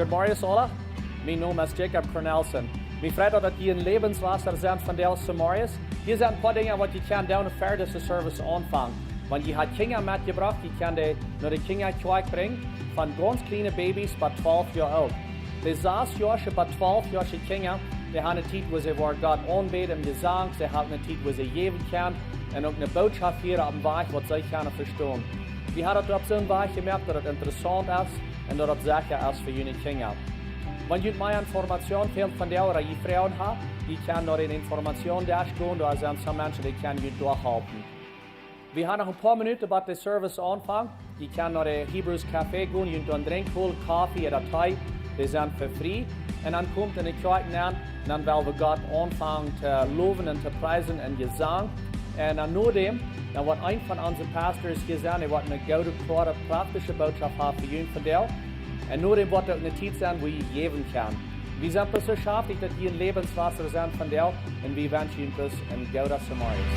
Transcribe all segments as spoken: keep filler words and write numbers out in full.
Morjes aula, mien Nomen es Jacob Cornelsen. Mie freit daut, daut jie en Läwenswota sent vondoag zemorjes. Hia sent een poa Dinja waut jie kjennen doonen ver dise Service aunfangen. Wan jie haben Kjinja metjebrocht, jie kjennen dee no de Kjinjakjoakj brinjen, von gaunz kjliene Babys bat twalf Joa oolt. De sas Joasche bat twalf Joasche Kjinja, dee haben eene Tiet, wua see woaren Gott aunbäden em Jesank, see haben eene Tiet, wua see jäwen kjennen, un uk eene Bootschoft hieren opp een Wajch, waut see kjennen vestonen. Wie haben daut opp soon Wajch jemoakt, daut daut interessaunt es un daut daut secha es fa june Kjinja. Wan junt mea Information fält vondoag ooda jie Froagen haben, jie kjennen no dän Informationsdesk gonen, doa sent soone Menschen, dee kjennen junt doa halpen. Wie haben noch een poa Minuten bat de Service aunfangt. Jie kjennen no de Hebrews Café gonen, junt doa een Drinkj holen, Koffe ooda Tee, dee sent fa frie. Un dan komt en de Kjoakj nenn, un dan well wie Gott aunfangen to lowen un to priesen en Jesank. Un dan nodäm, dan woat een von onse Pastors hia sennen, dee woat eene goode, kloare, praktische Bootschoft haben fa junt vondoag. Un nodäm woat uk eene Tiet sennen, wua jie jäwen kjennen. Wie sent bloos soo schaftich, daut jie en Läwenswota sent vondoag, un wie wenschen junt bloos een gooden Zemorjes.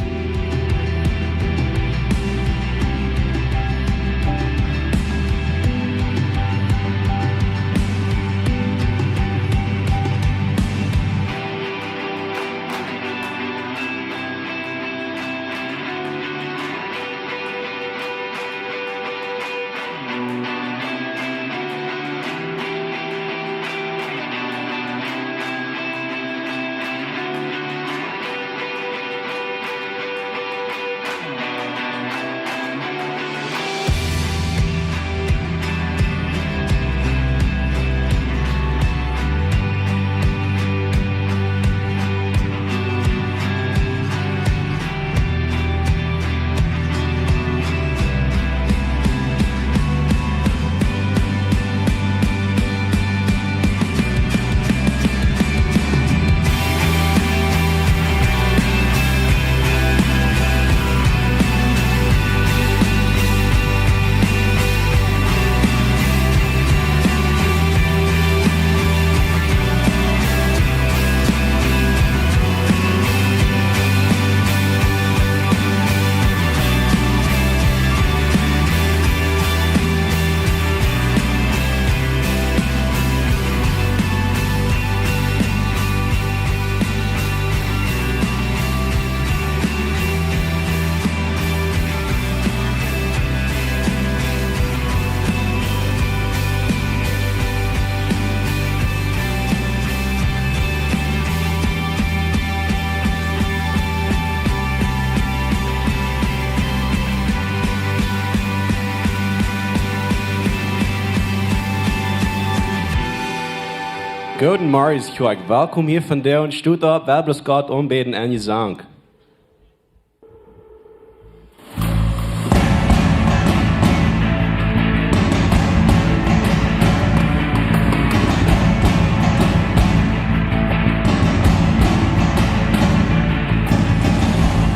Gooden Morjes, Kjoakj. Welkom hia vondoag en Stutthof, wua wie Gott aunbäden en Jesank.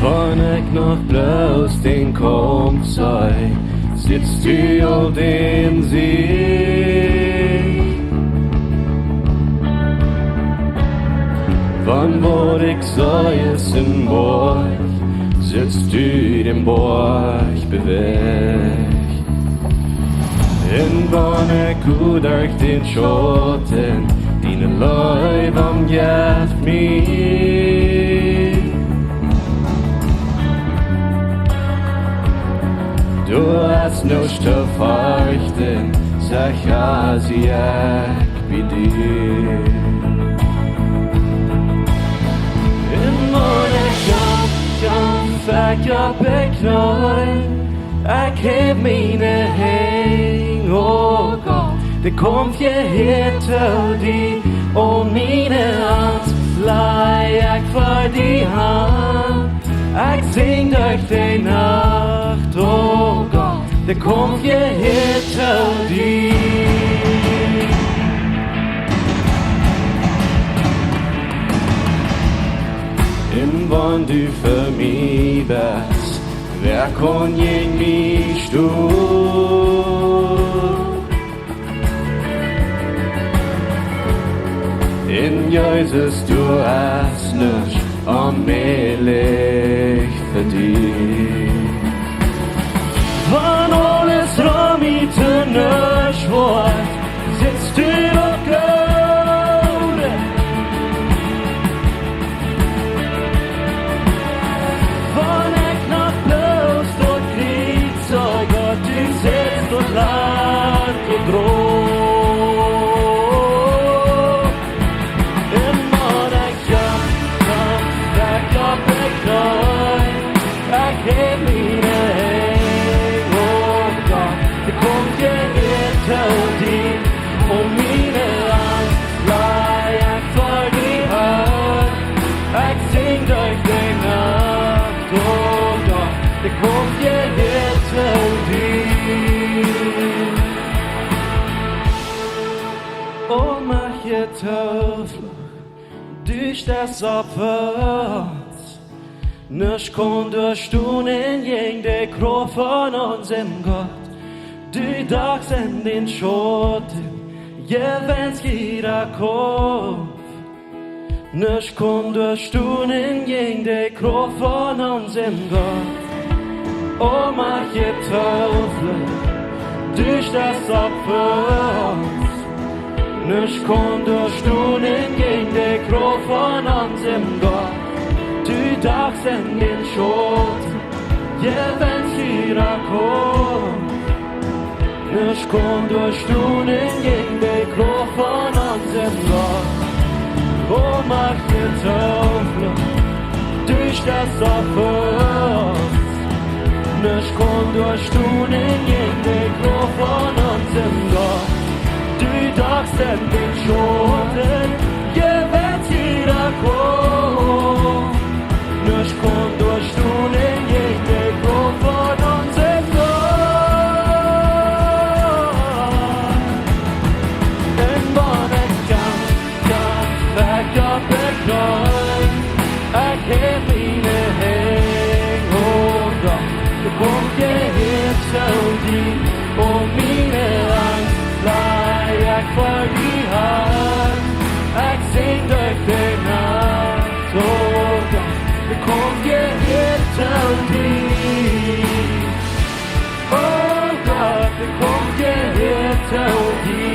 Wan ekj noch bloos dän Kaump see, sitst du aul dän Sieg. Wan waut ekj see es een Boajch, sitst du dän Boajch bewäajch. Un wan ekj goa derch dän Schauten diene Leew omjeft mie, doa es nuscht to ferchten, secha sie ekj bie die. Un wan ekj opp, opp, ekj opp, ekj kjnee, ekj häw miene Henj, o Gott, de Kaump jehieet to die, o miene Aunt laj ekj ver die han. Ekj sinj derch de Nacht, o Gott, de Kaump jehieet to die. Un wan du fa mie best, wäa kaun jäajen mie stonen? En Jesus, doa es nuscht onmäajlich fa die. Wan aules rom mie to nuscht woat, sitst du uk Toflucht, du steist opp fa ons. Nuscht kaun doa stonen jäajen de Krauft von onsem Gott. Du dachst en dän Schauten, jewinnst jieda Kaumf. Nuscht kaun doa stonen jäajen de Krauft von onsem Gott. O Macht, Toflucht, du steist opp fa ons. Nuscht kaun doa stonen jäajen de Krauft von onsem Gott. Du dachst en dän Schauten, jewinnst jieda Kaumf. Nuscht kaun doa stonen jäajen de Krauft von onsem Gott. O Macht, Toflucht, du steist opp fa ons. Nuscht kaun doa stonen jäajen de Krauft von onsem Gott. Du dachst en dän Schauten, jewinnst jieda Kaumf. Nuscht kaun doa stonen jäajen de Krauft von onsem Gott. Un wan ekj kjamf, kjamf ekj opp de Kjnee. Ekj häw miene Henj hoch, Gott, de Kaumf jehieet to die. O miene Angst laj ekj ver die han. Ekj sinj derch de Nacht, o Gott, de Kaumf jehieet to die. O Gott, de Kaumf jehieet to die.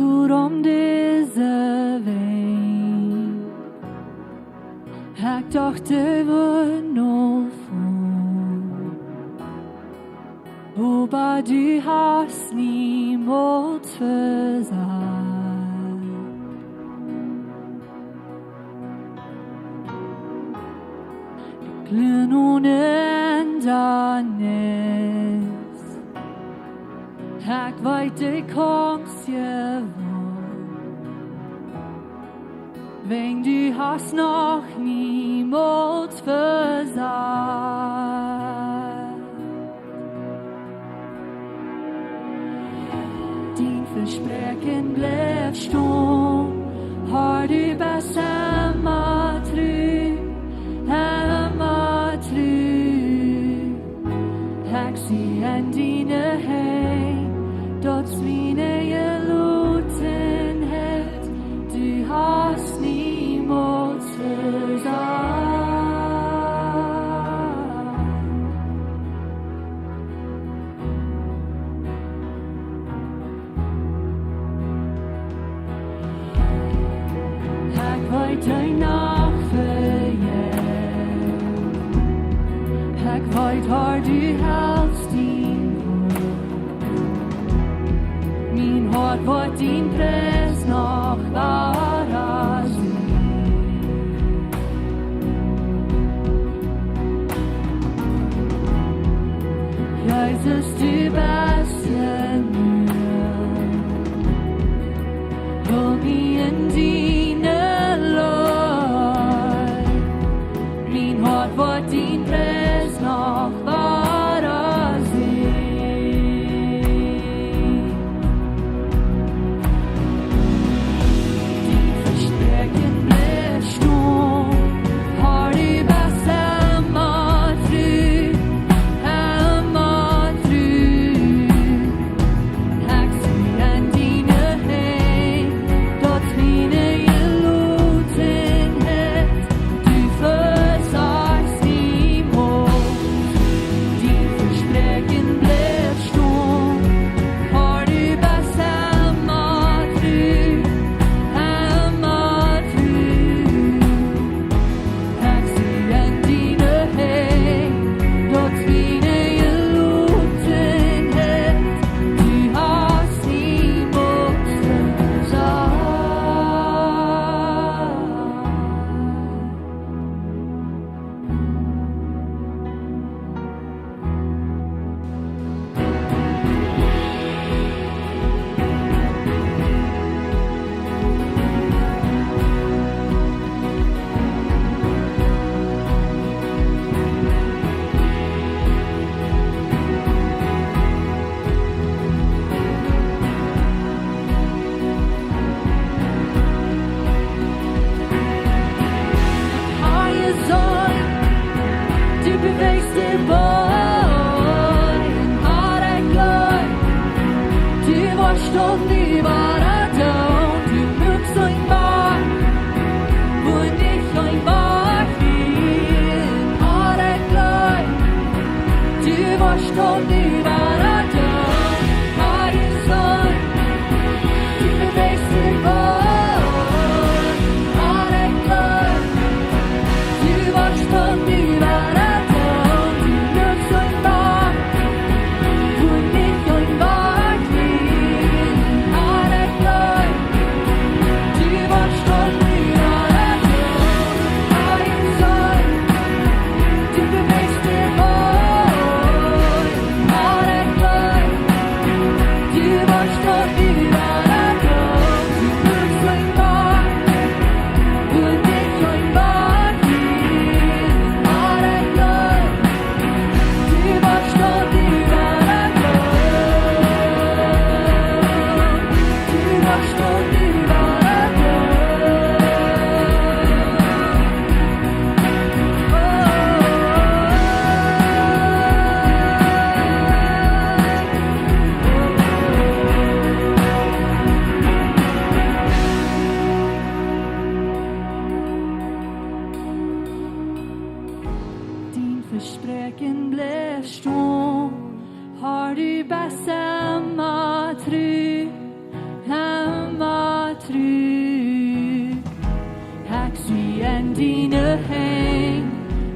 Wuarom dise Welt? Ekj docht, dee wudd noch foaren, oba du hast niemols vesajcht. Ekj lon aun Endanis. Ekj weet, du kjemst je woa, wiels du hast noch niemols vesajcht. Dien Vespräakjen blift stonen, Herr, du best emma tru, emma tru. Ekj sie en diene Henj, daut es miene Jelotenheit, du hast niemols vesajcht. Ekj weet, dee Nacht vejeit. Ekj weet, Herr, du helst mie. Mien Hoat woat dien Pries noch wada seenen. Jesus, du best jenuach. Hool mie en diene Lajcht. Mien Hoat woat dien Pries noch wada seenen. Dien Vespräakjen blift stonen, Herr, du best emma tru, emma tru. Ekj sie en diene Henj, daut es miene Jelotenheit, du vesajchst niemols. Dien Vespräakjen blift stonen, Herr, du best emma tru, emma tru. Ekj sie en diene Henj, daut es miene Jelotenheit, du hast niemols vesajcht. Herr, du best de Boy, Herr, ekj jleew, du woascht daut nu wada doonen, du muchst een Boy, wua nich een Boy wia, Herr, ekj jleew, du woascht daut nu wada doonen, Herr, du best de Boy, Herr, ekj jleew, du woascht daut nu wada doonen, du muchst een Boy, wua nich een Boy wia, Herr, ekj jleew, du woascht daut nu wada doonen, Herr, du best de Boy, Herr, Diene Henj,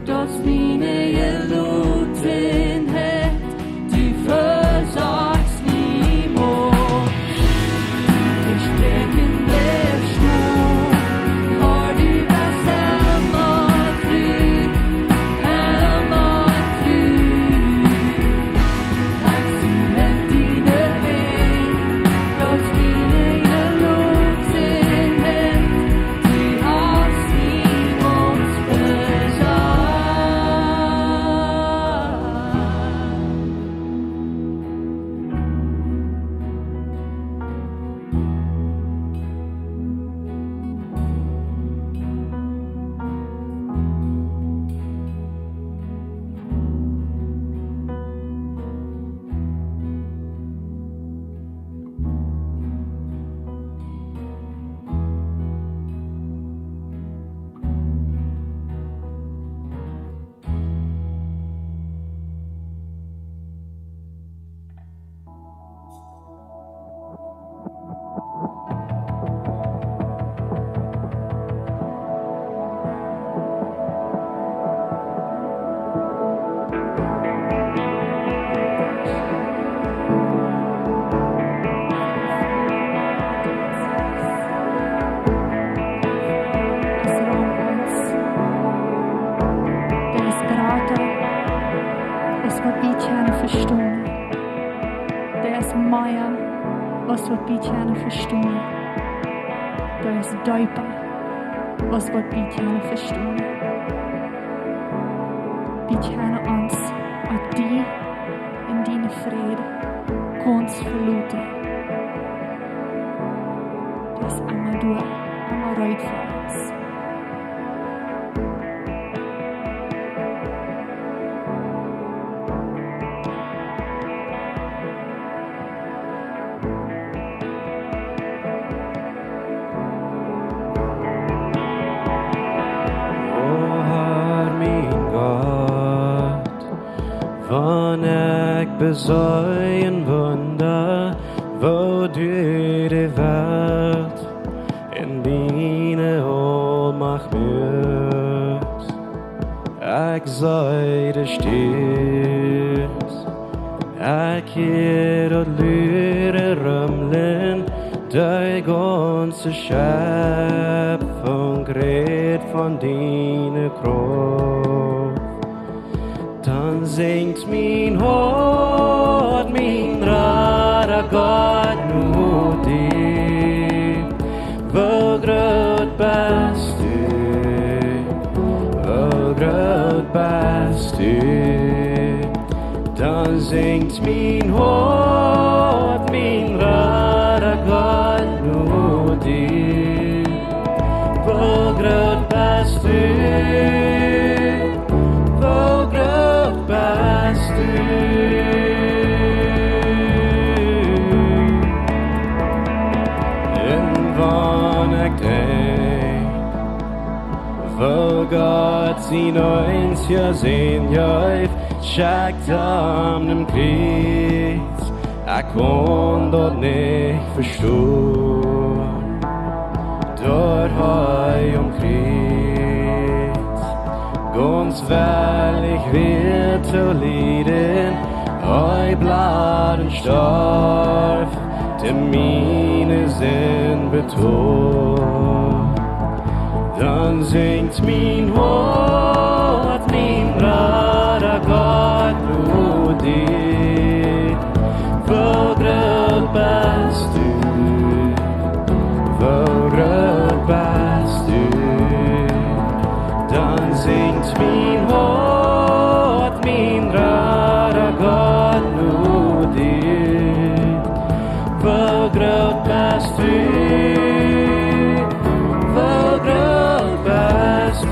daut miene Jelotenheit, du vesoagst niemols. Ich denke, der Sturm, oh, du bist immer treu, immer treu. Dee es jrata aus waut wie kjennen vestonen. Dee es mea aus waut wie kjennen vestonen. Dee es deepa aus waut wie kjennen vestonen. Wie kjennen ons opp die un dienen Fräd gaunz veloten. Daut es emma doa, emma reed fa ons. O Herr, mien Gott, wan ekj beseenen Wunda, woo du de Welt en diene Aulmacht muakst. Ekj see de Stierns, ekj hia daut lude Rumlen, de gaunze Schepfunk rät von diene Krauft. Dan sinjt mien Hoat, mien Rada Gott, no die. Woo groot best du, woo groot best du. Dan sinjt mien Hoat, mien Rada Gott, no die. Woo groot best du, woo groot best du. Un wan ekj denkj, woo Gott sien eensja Sän jeef, schekjt am nom Kjriez, ekj kaun daut nich vestonen. Doa hee aum Kjriez gaunz wellich wia to lieden, hee bleef un storf, de miene Sind betold. Dan sinjt mien Hoat, mien Rada Gott, no die. Woo groot best du, woo groot best du. Dan sinjt mien Hoat, mien Rada Gott, no die. Woo groot best du, woo groot best du.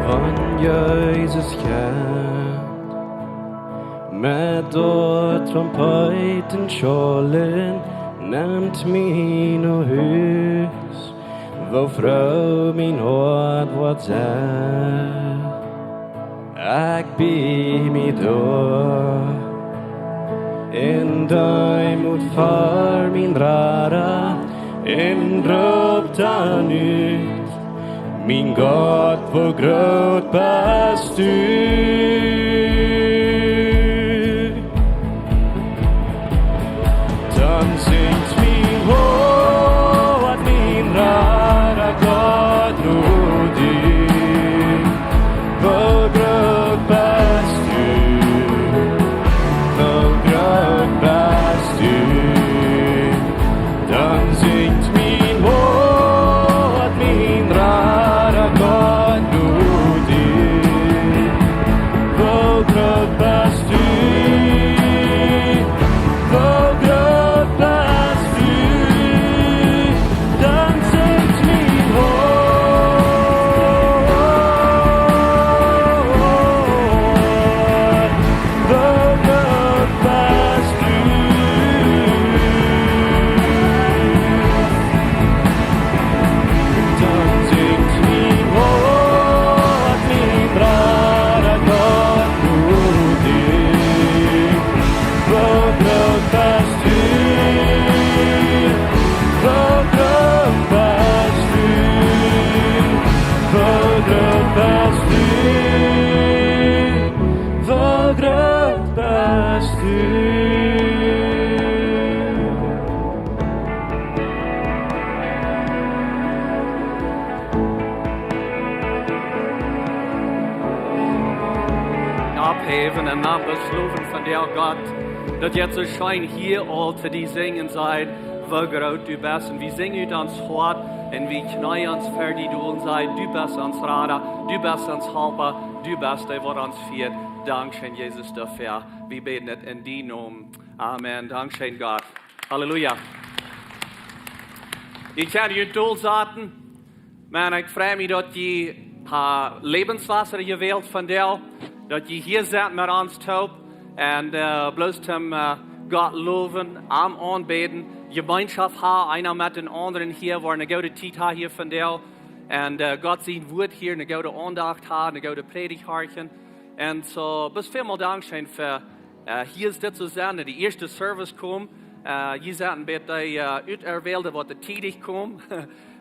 Wan Jesus kjemt met daut Trompeeten schaulen, nemt mie no Hus, woo froo mien Hoat woat sennen. Ekj bie mie doa en Deemoot ver mien Rada, en roop dan ut: Mien Gott, woo groot best du! Dan sinjt mien Hoat, mien Rada Gott, no die. Woo groot best du, woo groot best du. Dan sinjt mien Hoat, mien Rada Gott, no die. Woo groot best du, woo groot best du. Dan sinjt mien Hoat: Woo groot best du! Dan sinjt mien Hoat, mien Rada Gott, no die. Woo groot best du, woo groot best du, woo groot best du, woo groot best du. Ophäwen un dan beslowen von dir, Gott, daut jie soo scheen hia aul to die sinjen seid, woo groot du best. Un wie sinjen ut ons Hoat un wie kjneeen ons ver die dol un sajen: Du best ons Rada, du best ons Halpa, du best dee, waut ons fieet. Dankscheen, Jesus, doafäa. Wie bäden et en dien Nomen. Amen. Dankscheen, Gott. Halleluja. Jie kjennen junt dol saten. Maun, ekj frei mie, daut jie ha Lebenswasser jewält vondoag, daut jie hia sent met ons toop un, äh, bloos toom, äh, Gott lowen, am aunbäden, Jemeenschoft ha, eena met dän aundren hia, woa ne goode Tiet ha hia vondoag. Un, äh, Gott sien Wuat hia, ne goode Aundacht ha, ne goode Prädicht horchen. Un soo, bloos välmol dankscheen fa, äh, hia es dit soo sennen, de ieeschte Service komen. Äh, jie sent een bät, äh, uterwählte, waut de tiedich komen.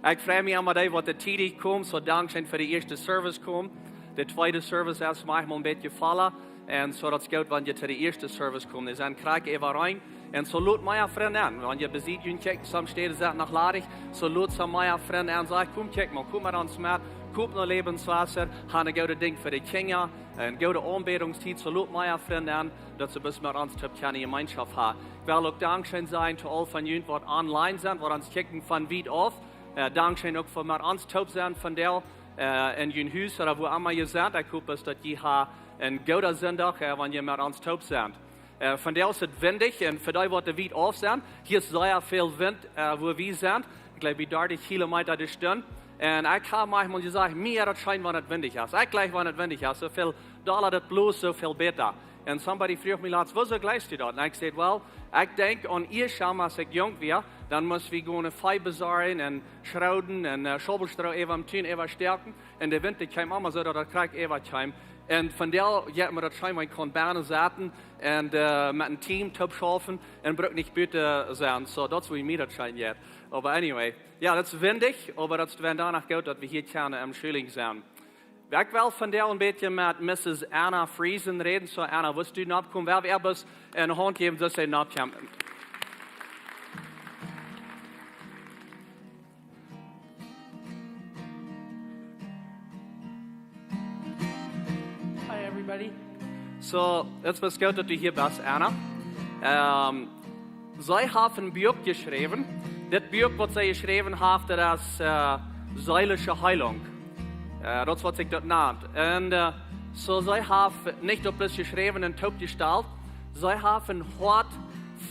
Ekj frei mie emma dee, waut de tiedich komen. Soo, dankscheen fa de ieeschte Service komen. De tweede Service es maunchmol een bät volla. Un soo, daut es goot, wan jie to de ieeschte Service komen. Dee sent krakjt äwarein. Un soo, lot mea Frind enn. Wan jie besied junt kjikjen, some Städen sent noch ladich. Soo, lot some mea Frind enn. Sajcht: Komm, kjikj mol, komm met ons met. Koop noch Lebenswasser. Ha ne goode Dinkj fa de Kjinja. Ne goode Aunbädungstiet. Soo, lot mea Frind enn, daut see bloos met ons toop kjennen Jemeenschoft ha. Ekj well uk dankscheen sajen to aul von junt, waut online sent, waut ons kjikjen von wiet auf. Äh, dankscheen uk fa met ons toop sennen vondoag, äh, en jun Hus ooda wua emma jie sent. Ekj hop, daut jie ha een gooden Sindach, äh, wan jie met ons toop sent. Äh, vondoag es et windich un fa dee, waut de wiet auf sent, hia es sea väl Wint, äh, wua wie sent. Ekj jleew, bie dartich Kilometa de Stund. Un ekj ha maunchmol jesajcht, mie es daut scheen, wan et windich es. Ekj jlikj, wan et windich es. Soo väl dolla daut blost, soo väl bäta. Un somebody fruach mie latst: Wuasoo jlikjst du daut? Un ekj säd: Well, ekj denkj aun ieescht emol, aus ekj junk wia, dan must wie gonen Vee besorjen un schroden un, äh, Schaubelstroo äwa em Tun äwastäakjen. Un de Wint, dee kjeem emma soo, daut daut krakjt äwa kjeem. Un vondoag jeit mie daut scheen, wan ekj kaun bennen sitten un, äh, met een Team toop schaufen un bruk nich buten sennen. Soo, daut es, woo mie daut scheen jeit. Oba anyway, jo, daut es windich, oba daut es dan doano goot, daut wie hia kjennen em Schulling sennen. Ekj well vondoag een bät met Missus Anna Friesen räden. Soo, Anna, wurscht du nopp komen? Well wie äa bloos ne Haunt jäwen, daut see nopp kjemt. Hi, everybody. Soo, et es goot, daut du hia best, Anna. Ähm, see haft een Buak jeschräwen. Dit Buak, waut see jeschräwen haft, daut es, äh, Seelische Heilung. Äh, daut es, waut sikj daut nant. Un, äh, soo, see haft nich daut bloos jeschräwen un toopjestalt. See haft een Hoat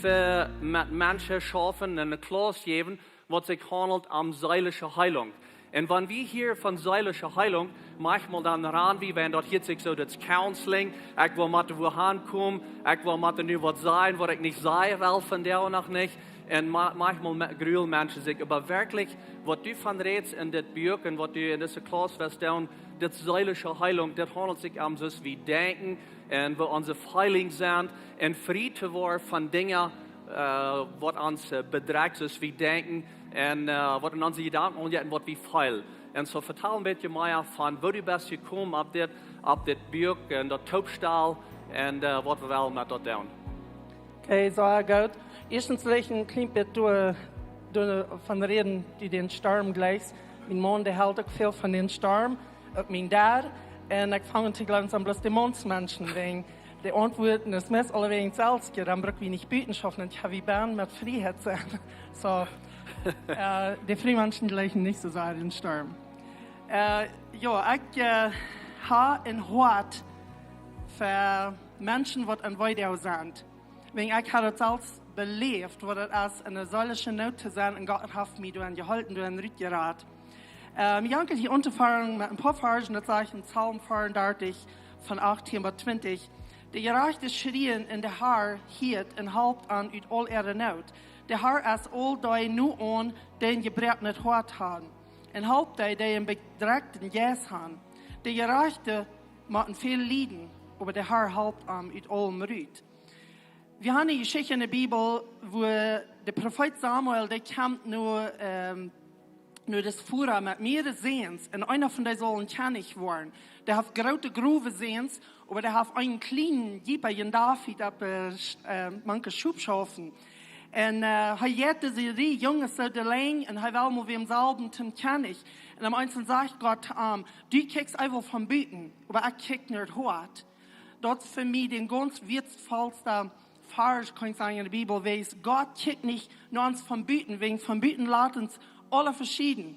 fa met Menschen schaufen un ne Klauss jäwen, waut sikj haundelt om seelische Heilung. Un wan wie hieren von seelische Heilung, maunchmol dan ran wie, wan daut hieet sikj soo, daut es Counseling, ekj well met de Wuat aunkomen, ekj well met de nu waut sajen, waut ekj nich sajen well vondoag noch nich. Un ma- manchmal me- grulen Menschen sich, oba werkjlich, waut du von rätst en dit Buak un waut du en dise Klauss woascht doonen, dit seelische Heilunk, dit haundelt sich om, soo aus wie denkjen un woo onse Feelings sent, un frie to woaren von Dinja, äh, waut ons äh, bedrekjt, soo aus wie denkjen un äh, waut en onse Jedanken aunjeit un waut wie feelen. Un soo, vetal een bät mea von woo du best jekomen opp dit, opp dit Buak un daut Toopstal un äh, waut wie wellen met daut doonen. Okay, sea goot. Ieeschtens well ekj een kjlien bät doa, doa von räden, dee dän Storm jlikjt. Mien Maun, dee helt uk väl von dän Storm, uk mien Dad. Un ekj fang aun to jleewen, daut sent bloos de Maunsmenschen, wäajen de Auntwuat es meist aulawäajen daut selwje, dan bruck wie nich buten schaufen, dan kjenn wie buten met Frieheit sennen. Soo, äh, de Frumenschen jlikjen nich soo sea dän Storm. Äh, jo, ekj äh, hab een Hoat fa Menschen, waut en Weedoag sent. Wäajen ekj hab daut selfst beläft, waut daut es, en eene seelische Noot to sennen, un Gott haft mie doa jeholpen, doa rutjerat. Ähm, ekj well hia aunfangen met een poa Varsch, daut sajcht en Psalm veeaundartich, von achtieen bat twintich: De Jerajchte schrieen un de Har hieet un halpt an ut aul äare Noot. De Har es aul dee nu aun, dee een jebroaknet Hoat haben, un halpt dee, dee een bedrekjten Jeist haben. De Jerajchte motten väl lieden, oba de Har halpt an ut aulem rut. Wie haben eene Jeschicht en de Bibel, wua de Profeet Samuel, dee kjemt no, ähm, no daut Fua met mearere Säns, un eena von dee saul een Kjennich woaren. Dee haft groote, growe Säns, oba dee haft eenen kjlienen, jeepa, een David opp äh, sch- äh, mank de Schopschaufen. Un äh, hee jeit dise Rieej Junges soo de Lenj un hee well mau wäm salwen toom Kjennich. Un opp eemol sajcht Gott to am: Du kjikjst äwa von buten, oba ekj kjikj no daut Hoat. Daut es fa mie de gaunz wieetvollste Varsch, kaun ekj sajen, en de Bibel, wiels Gott kjikjt nich no ons von buten, wäajen von buten lat ons aule veschieden.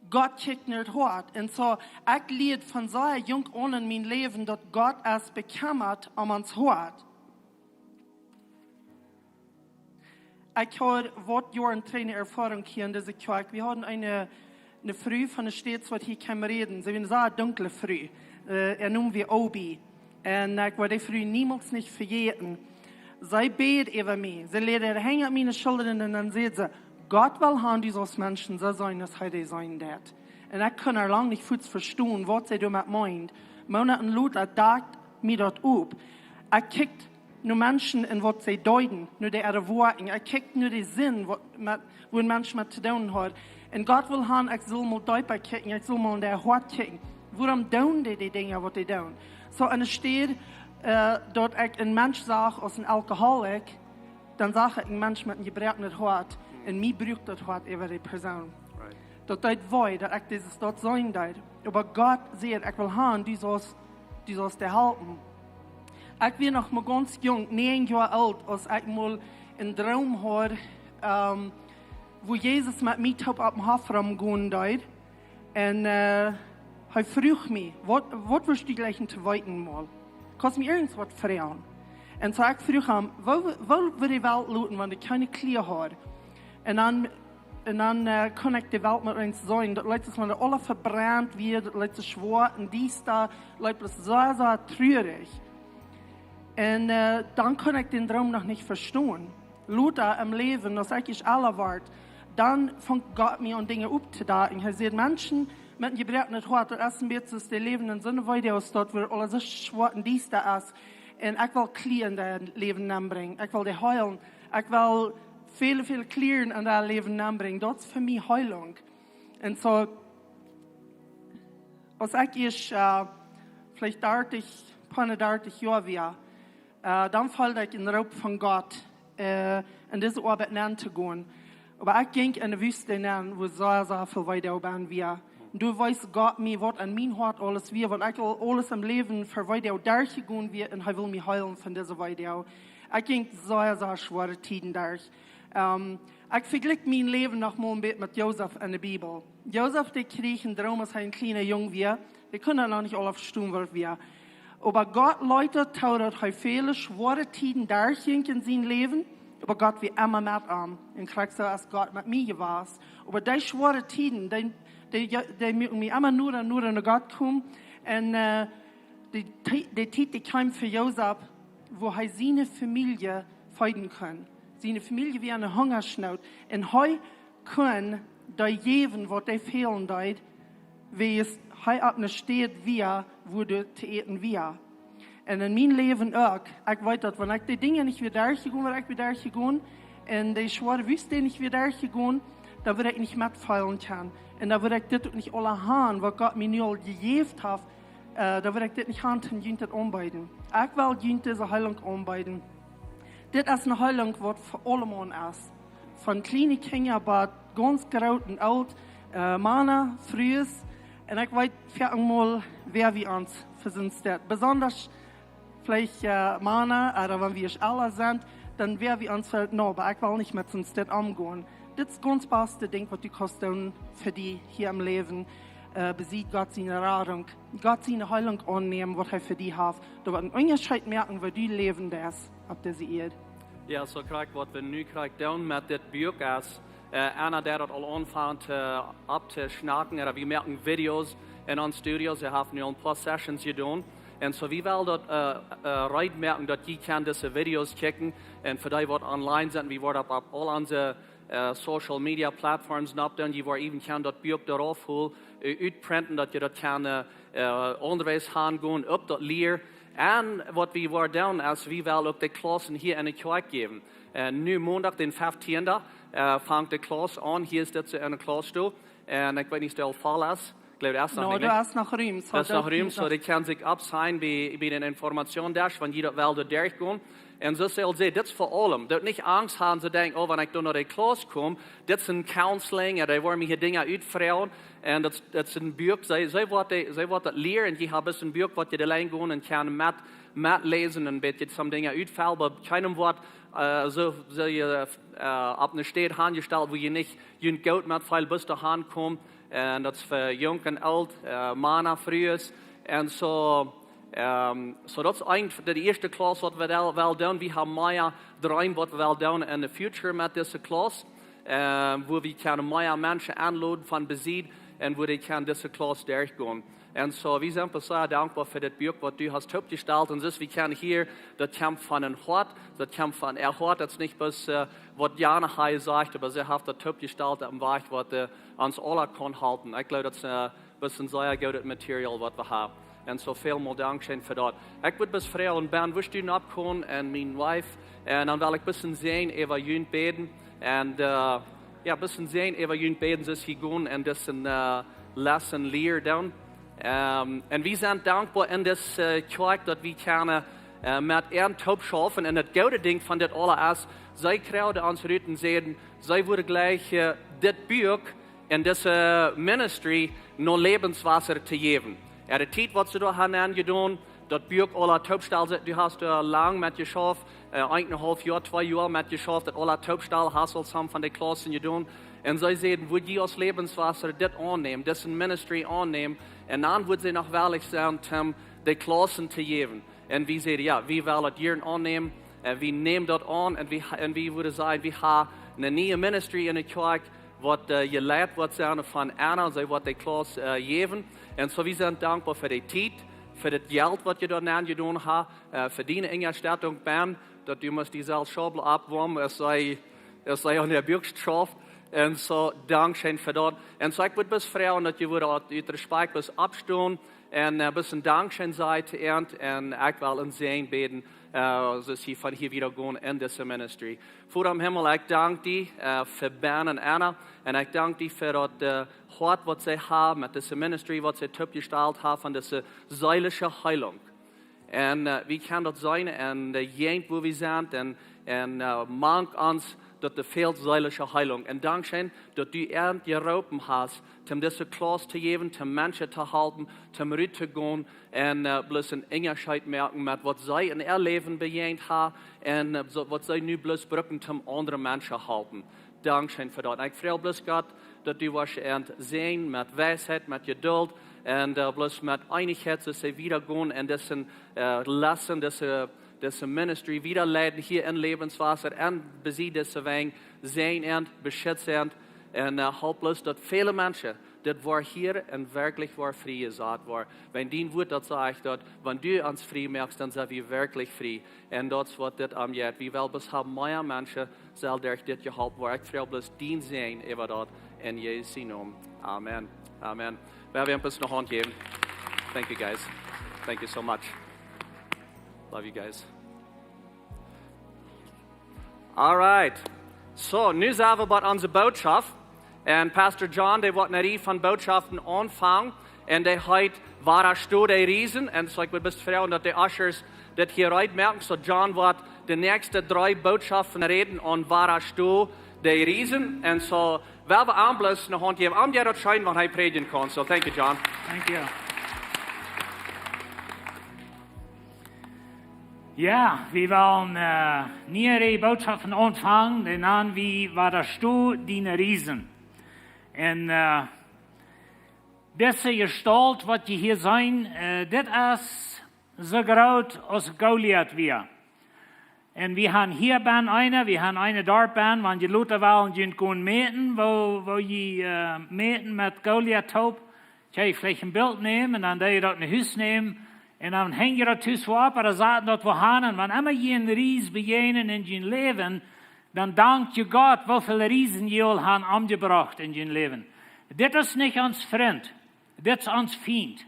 Gott kjikjt no daut Hoat. Un soo, ekj lieed von sea junk aun en mien Läwen, daut Gott es bekjemmat om ons Hoat. Ekj haud waut Joaren trigj eene Erfoarunk hia en dise Kjoakj. Wie hauden eene, eene Fru von de States, waut hia kjeem räden. See wia eene sea dunkle Fru. Äh, äa Nomen wia Obi. Un ekj woa dee Fru niemols nich vejäten. See bäd äwa mie. See läd äare Henj opp miene Schullren un dan säd see: Gott well haben, du saust Menschen soo seenen, aus hee dee seenen deit. Un ekj kunn äa lang nich fuaz vestonen, waut see doamet meend. Moonaten lota docht mie daut opp. Ekj kjikj no Menschen un waut see deeden, no de äare Woakjen. Ekj kjikj no de Sind, waut met, wua een Mensch met to doonen haud. Un Gott wull haben, ekj sull mol deepa kjikjen, ekj sull mol en daut Hoat kjikjen. Wuarom doonen dee de Dinja, waut dee doonen? Soo, enne Städ äh, daut ekj een Mensch sach aus een Alkoholik, dan sach ekj een Mensch met een jebroaknet Hoat. Un mie broak daut Hoat äwa dee Persoon. Right. Daut deed wee, daut ekj dit, daut seenen deed. Oba Gott säd: Ekj well haben, du saust, du saust dee halpen. Ekj wia noch mau gaunz junk, näajen Joa oolt, aus ekj mol een Droom haud, ähm, wua Jesus met mie toop opp dän Hoff romgonen deed. Un äh, hee fruach mie: Waut, waut wurscht du jleichen to weeten mol? Kaust mie irjent waut froagen? Un soo ekj fruach am: Woo, woo wudd de Welt luten, wan dee kjeene Kjlia haud? Un dan, un dan äh, kunn ekj de Welt met eent seenen. Daut leet sikj, wan daut aules vebrent wia, daut leet sikj schwoat un diesta, leet sikj soo, soo trurich. Un äh, dan kunn ekj dän Droom noch nich vestonen. Lota em Läwen, aus ekj ieescht ella wort, dan funk Gott mie aun Dinja opptodecken. Hee säd: Menschen met een jebroaknet Hoat, daut es een bät soo aus dee läwen en soone Welt, aus daut, wua aules soo schwoat un diesta es. Un ekj well Kjlia en daut Läwen nenbrinjen. Ekj well dee heelen. Ekj well väl, väl Kjlia en daut Läwen nenbrinjen. Daut es fa mie Heilunk. Un soo, aus ekj ieescht äh, veleicht dartich, poa dartich Joa wia, äh, dan feeld ekj een Roop von Gott, äh, en dise Oabeit nenn to gonen. Oba ekj jinkj en de Wüste nenn, wua sea, sea väl Weedoag wia. Un doa wees Gott mie, waut en mien Hoat aules wia, waut ekj aul aules em Läwen fa Weedoag derchjegonen wia, un hee wull mie heelen von dise Weedoag. Ekj jinkj sea, sea schwoare Tieden derch. Ähm, ekj vejlikj mien Läwen noch mol een bät met Josef en de Bibel. Josef, dee kjrieech een Droom, aus hee een kjliena Jung wia. Dee kunn noch nich aula vestonen, waut daut wia. Oba Gott leet daut too, daut hee väle schwoare Tieden derchjinkj en sien Läwen. Oba Gott wia emma met am. Un krakjt soo es Gott met mie jewast. Oba dee schwoare Tieden, dee, dee, dee muaken mie emma noda un noda no Gott komen. Un äh, de, Ti- de Tiet, dee kjeem fa Josef, wua hee siene Famielje feeden kunn. Siene Famielje wia enne Hungasnoot. Un hee kunn dee jäwen, waut dee fälen deed, wiels hee opp eene Städ wia, wua doa to äten wia. Un en mien Läwen uk. Ekj weet daut, wan ekj dee Dinja nich wia derchjegonen, waut ekj wia derchjegonen, un dee schwoare Wüste nich wia derchjegonen, dan wudd ekj nich metfeelen kjennen. Un dan wudd ekj dit uk nich aula han, waut Gott mie nu aul jejäft haft, äh, dan wudd ekj dit nich han, toom junt dit aunbeeden. Ekj well junt dise Heilunk aunbeeden. Dit es eene Heilunk, waut fa aulemaun es. Von kjliene Kjinja bat gaunz groot un oolt, äh, Mana, Frues. Un ekj weet foaken mol, wäa wie ons fa sent steit. Besonda veleicht, äh, Mana, ooda wan wie ella sent, dan wäa wie ons fa, no, oba ekj well nich met sent steit omgonen. Dit es gaunz baste Dinkj, waut du kaust doonen fa die hia em Läwen, äh, besied Gott siene Radunk, Gott siene Heilunk aunnämen, waut hee fa die haft. Daut woat een Unjascheet moaken, woo du läwen deist opp dise Ieed. Jo, soo krakjt waut wie nu krakjt doonen met dit Buak es, äh, Anna, dee daut aul aunfangt, äh, opptoschnacken, ooda wie moaken Videos en ons Studio. See haft nu aul een poa Sessions jedonen. Un soo, wie wellen daut, äh, äh, reed moaken, daut jie kjennen dise Videos kjikjen. Un fa dee, waut online sent, wie woaren opp, opp aul onse, äh, Social Media Platforms nopp doonen. Jie woaren even kjennen daut Buak doarauf hoolen, äh, utprinten, daut jie daut kjennen, äh, äh, aundaweis hangonen, opp daut Lia. Un waut wie woaren doonen, es wie wellen uk de Klaussen hia enne Kjoakj jäwen. Äh, nu Mondach, dän feftienden, äh, fangt de Klauss aun. Hia es dit soo eene Klauss doa. Un ekj weet nich, aus daut voll es. Ekj jleew, daut es noch nich, nä? Daut es noch Rum, soo dee kjennen sikj oppsajnen bie, bie dän Informationsdesk, wan jie daut wellen derchgonen. Un soo aus ekj säd, dit es fa aulem. Doot nich Angst haben, soo denkjen, oh, wan ekj doa no de Klauss kom, dit es een Counseling, jo, dee woaren mie hia Dinja utfroagen. Un daut, daut es een Buak, see, see woat dee, see woat daut lieren. Un jie haben een Buak, waut jie auleen gonen un kjennen met, metläsen un een bät some Dinja utfellen. Oba kjeenem woat, äh, soo, soo, äh, äh, opp eene Städ hanjestalt, wua jie nich, jie goot met väl Buste hankomen. Un daut es fa junk un oolt, äh, Mana, Frues. Un soo, ähm, soo daut es eent, de ieeschte Klauss, waut wie wellen, wellen doonen. Wie haben mea Dreem, waut wie wellen doonen in the future met dise Klauss. Ähm, wua wie kjennen mea Menschen enloden von besied un wua dee kjennen dise Klauss derchgonen. Un soo, wie sent bloos sea dankboa fa dit Buak, waut du hast toopjestalt. Un soo aus wie kjennen hia, daut kjemt von een Hoat, daut kjemt von äa Hoat. Daut es nich bloos, äh, waut Jana hia sajcht, oba see haft daut toopjestalt opp een Wajch, waut, äh, ons aula kaun halpen. Ekj jleew, daut es, äh, daut es een sea goodet Material, waut wie haben. Un soo väl mol dankscheen fa daut. Ekj wudd bloos froagen, Ben, wurscht du nopp komen un mien Wife? Un dan well ekj bloos een Säajen äwa junt bäden. Un, äh, jo, bloos een Säajen äwa junt bäden, soo aus jie gonen un dise, äh, Lesson lieren doonen. Ähm, un wie sent dankboa en dise, äh, Kjoakj, daut wie kjennen, äh, met an toop schaufen. Un daut goode Dinkj von dit aula es, see kjrieen ons rut un säden, see wudden jlikj, äh, dit Buak un dise Ministry no Lebenswasser to jäwen. Äare Tiet, waut see doa haben aunjedonen, daut Buak aula toopstalen, du hast doa lang met jeschauft, äh, eenenhaulf Joa, twee Joa met jeschauft, daut aula toopstalen, hast aul some von de Klaussen jedonen. Un see säden, wudd jie aus Lebenswasser dit aunnämen, dise Ministry aunnämen, un dan wudd see noch wellich sennen, om de Klaussen to jäwen. Un wie säden, jo, wie wellen daut hia aunnämen. Un wie nämen daut aun. Un wie, un wie wudden sajen, wie haben eene niee Ministry en de Kjoakj, waut, äh, jeleit woat sennen von Anna, see woat de Klauss, äh, jäwen. Un soo, wie sent dankboa fa de Tiet, fa daut Jelt, waut jie doa aunjedonen haben, äh, fa diene Unjastettunk, Ben, daut du must dee selfst Schaubel oppwoamen, aus see, aus see aun de Buak schauft. Un soo, dankscheen fa daut. Un soo, ekj wudd bloos froagen, daut jie wudden ut, ut Respekt bloos oppstonen. Un, äh, bloos een Dankscheen sajen to an. Un ekj well een Säajen bäden, äh, soo aus jie von hia wieda gonen en dise Ministry. Voda em Himmel, ekj dank die, äh, fa Ben un Anna. Un ekj dank die fa daut, äh, Hoat, waut see haben met dise Ministry, waut see toopjestalt haben von dise seelische Heilunk. Un, äh, wie kjennen daut seenen en de Jäajent, wua wie sent, un, un, äh, mank ons, daut doa fält seelische Heilunk. Un dankscheen, daut du an jeroopen hast, om dise Klauss to jäwen, om Menschen to halpen, om rut to gonen, un, äh, bloos een Unjascheet moaken met waut see en äa Läwen bejäajent haben, un, äh, soo, waut see nu bloos brucken, om aundre Menschen halpen. Dankscheen fa daut. Un ekj froag bloos Gott, daut du woascht an säajnen met Weisheit, met Jeduld, un, äh, bloos met Eenichkjeit, soo aus see wieda gonen en dise, äh, Lesson, dise, dise Ministry wieda leiden hia en Lebenswasser, un besied dise Wenj, säajen an, beschutz an, Un halp bloos daut väle Menschen dit woaren hieren un werkjlich woaren frie jesat woaren. Wan dien Wuat daut sajcht, daut wan du ons frie moakst, dan sent wie werkjlich frie. Un daut es waut dit aunjeit. Wie wellen bloos haben, mea Menschen sellen derch dit jeholpen woaren. Ekj froag bloos dien Säajen äwa daut en Jesus sien Nomen. Amen. Amen. Well wie am bloos eene Haunt jäwen? Thank you, guys. Thank you so much. Love you guys. All right. So, nu sent wie bie onse Bootschoft. Un Pastor John, dee woat eene Rieej von Bootschoften aunfangen. Un dee heet Wadastoh de Riesen. Un so, ekj wudd bloos froagen daut de Ushers dit hia reed moaken. So, John woat de näakjste dree Bootschoften räden aun Wadastoh de Riesen. Un so, well wie am bloos eene Haunt jäwen. Am jeit daut scheen, wan hee prädjen kaun. So, thank you, John. Thank you. Jo, wie wellen, äh, niee Bootschoften aunfangen, dee nanen wie Wadastoh diene Riesen. Un, äh, dise Jestault, waut jie hia seenen, äh, dit es soo groot aus Goliat wia. Un wie haben hia bie eenen, wie haben eenen doa bie, wan jie lota wellen, jie gonen mäten, woo, woo jie, äh, mäten met Goliat toop. Kjenn jie veleicht een Bilt nämen un dan doo jie daut no Hus nämen. Un dan henj jie daut tus wua opp, ooda sat daut wua aun. Un wan emma jie eenen Ries bejäajnen en jun Läwen, dan dank jie Gott, woo väl Riesen jie aul haben omjebrocht en jun Läwen. Dit es nich ons Frint, dit es ons Fient.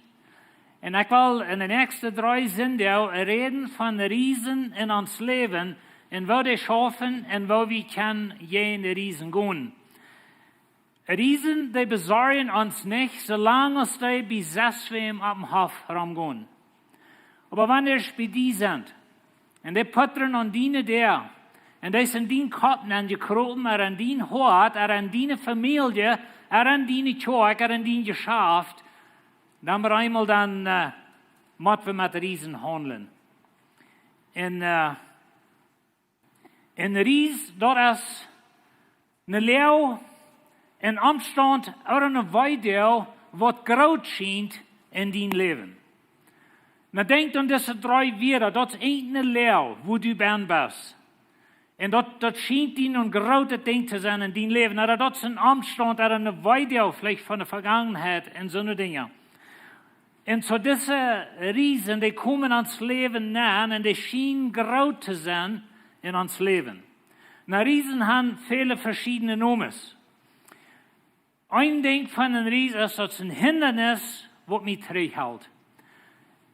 Un ekj well en de näakjste dree Sindach räden von Riesen en ons Läwen un woo dee schaufen un woo wie kjennen jäajen de Riesen gonen. Riesen, dee besorjen ons nich, soo lang aus dee bie sest wäm oppem Hoff romgonen. Oba wan dee bie die sent, un dee putren aun diene Däa, un dee sent en dien Kopp nenjekropen, ooda en dien Hoat, ooda en diene Famielje, ooda en diene Kjoakj, ooda en dien Jeschaft, dan opp eemol dan, äh, mott wie met Riesen haundlen. Un, äh, een Ries, daut es een Läwen, een Omstaunt ooda een Weedoag, waut groot schient en dien Läwen. Nu denkj aun dise dree Wieed, daut es een Läwen, wua du bie best. Un daut, daut schient die een grootet Dinkj to sennen en dien Läwen. Ooda daut es een Omstaunt ooda een Weedoag veleicht von de Vegangenheit un soone Dinja. Un so dise Riesen, dee komen en ons Läwen nenn un dee schienen groot to sennen en ons Läwen. Nu, Riesen haben väle veschiedne Nomes. Een Dinkj von een Ries es, daut es een Hindanis, waut mie trigjhelt.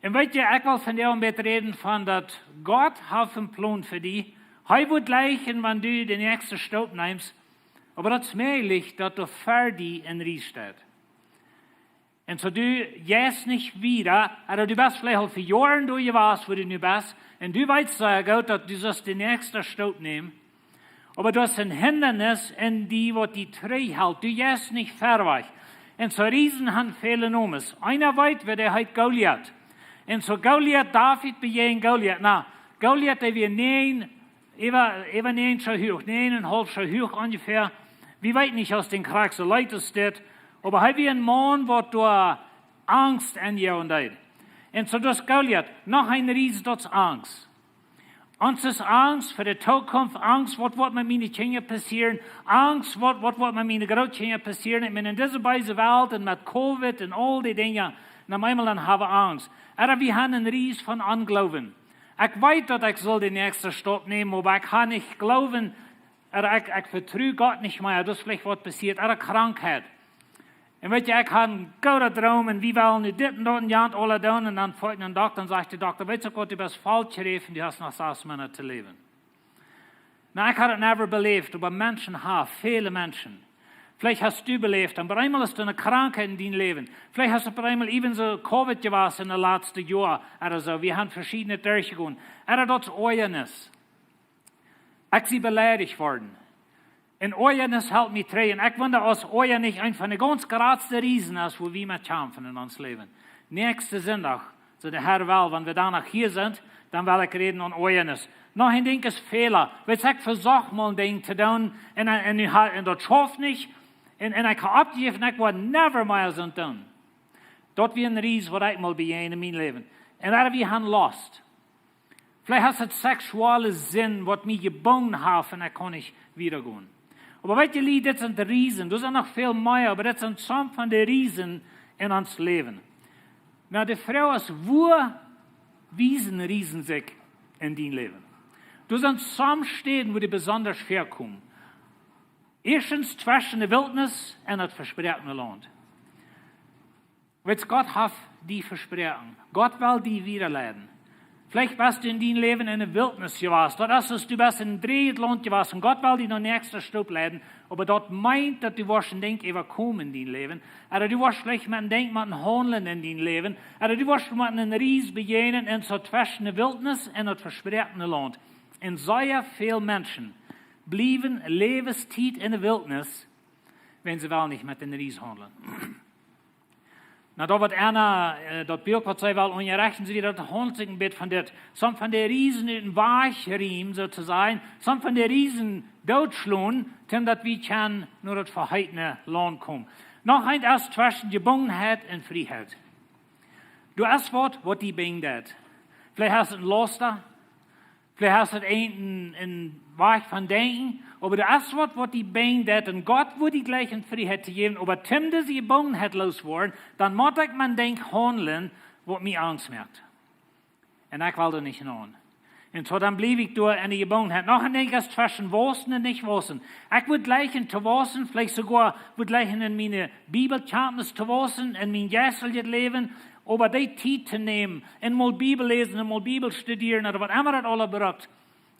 Un weet jie, ekj well vondoag een bät räden von daut Gott haft een Plon fa die. Hee woat jlikjen, wan du de näakjste Stap nemst. Oba daut es mäajlich, daut doa ver die een Ries steit. Un so du jeist nich wieda, ooda du best veleicht aul fa Joaren doa jewast, wua du nu best, un du weetst sea goot, daut du sust de näakjste Stap nämen. Oba doa es een Hindanis en die, waut die trigjhelt. Du jeist nich verwoat. Un so Riesen haben väle Nomes. Eena weet, woo dee heet Goliat. Un so Goliat, David bejäajent Goliat. Nu, Goliat, dee wia näajen äwa, äwa näajen Schoo huach, näajen un haulf Schoo huach onjefäa. Wie weeten nich, aus dee krakjt soo leet es dit, oba hee wia een Maun, waut doa Angst enjoagen deed. Un so daut Goliat, noch een Ries, daut es Angst. Ons es Angst fa de Tookunft, Angst, waut woat met miene Kjinja passieren, Angst, waut, waut woat met miene Grootkjinja passieren. Ekj meen, en dise beese Welt un met Covid un aul dee Dinja, nu eemol dan haben wie Angst. Ooda wie haben een Ries von Ongloowen. Ekj weet, daut ekj saul de näakjste Stap nämen, oba ekj kaun nich gloowen, ooda ekj, ekj vetru Gott nich mea, daut es veleicht waut passieet, ooda Krankheit. Un weet jie, ekj haud een gooden Droom un wie wullen nu dit un daut un jant aules doonen. Un dan foa ekj no dän Dokta un säd de Dokta: "Weetst du waut, du best voll jeräft, du hast noch sas Moonat to läwen." Nu, ekj haud daut never beläft, oba Menschen haben, väle Menschen. Veleicht hast du beläft, opp eemol es doa eene Krankheit en dien Läwen. Veleicht hast du opp eemol even soo Covid jewast en de latste Joa ooda soo. Wie haben veschiedne derchjegonen. Ooda daut es Oajanis. Ekj sie beleidicht worden. Un Oajanis helt mie trigj. Un ekj wunda, aus Oajanis nich eent von de gaunz jratste Riesen es, wua wie met kjamfen en ons Läwen. Näakjsten Sindach, soo de Herr well, wan wie dan noch hia sent, dan well ekj räden aun Oajanis. Noch een Dinkj es Fäla. Weetst, ekj vesocht mol een Dinkj to doonen un, un, un, un daut schauft nich. Un, un ekj hab oppjejäft un ekj woa never mea soo doonen. Daut wia een Ries, waut ekj mol bejäajent en mien Läwen. Un dan wia ekj lost. Veleicht es daut seksuelle Sind, waut mie jebungen haft un ekj kaun nich wieda gonen. Oba weet jie, dit sent de Riesen. Doa sent noch väl mea, oba dit sent some von de Riesen en ons Läwen. Nu, de Froag es, wua wiesen Riesen sikj en dien Läwen? Doa sent some Städen, wua dee besondasch väakomen. Ieeschtens tweschen de Wiltnis un daut vespräakjene Launt. Weetst, Gott haft die vesproaken. Gott well die wiedaleiden. Veleicht best du en dien Läwen en de Wiltnis jewast. Daut es, aus du best en een dräjet Launt jewast. Un Gott well die no de näakjste Stoop leiden. Oba daut meent, daut du woascht een Dinkj äwakomen en dien Läwen. Ooda du woascht veleicht met een Dinkj motten haundlen en dien Läwen. Ooda du woascht met een Ries bejäajnen en soo tweschen de Wiltnis un daut vespräakjene Launt. Un sea väl Menschen bliewen Läwenstiet en de Wiltnis, wan see wellen nich met een Ries haundlen. Nu, daut waut Anna, äh, daut Buak waut see well unjarechten, see daut haundelt sikj een bät von dit. Some von de Riesen ut dän Wajch riemen, soo to sajen. Some von de Riesen dootschlonen, toom daut wie kjennen no daut veheetne Launt komen. Noch eent es tweschen Jebungenheit un Frieheit. Doa es waut, waut die binjen deit. Veleicht es et een Lausta, veleicht es et een, een, een Wajch von denkjen, oba doa es waut, waut die binjen deit, un Gott woat die jleichen Frieheit to jäwen, oba toom dise Jebungenheit looswoaren, dan mott ekj met een Dinkj haundlen, waut mie Angst moakt. Un ekj well doa nich aun. Un soo dan bliew ekj doa en de Jebungenheit. Noch een Dinkj es tweschen waussen un nich waussen. Ekj wudd jleichen to waussen, veleicht soogoa wudd jleichen en miene Bibelkjantnis to waussen, en mien jeisteljet Läwen, oba dee Tiet to nämen, un mol Bibel läsen, un mol Bibel studieren, ooda waut emma daut aula brukt,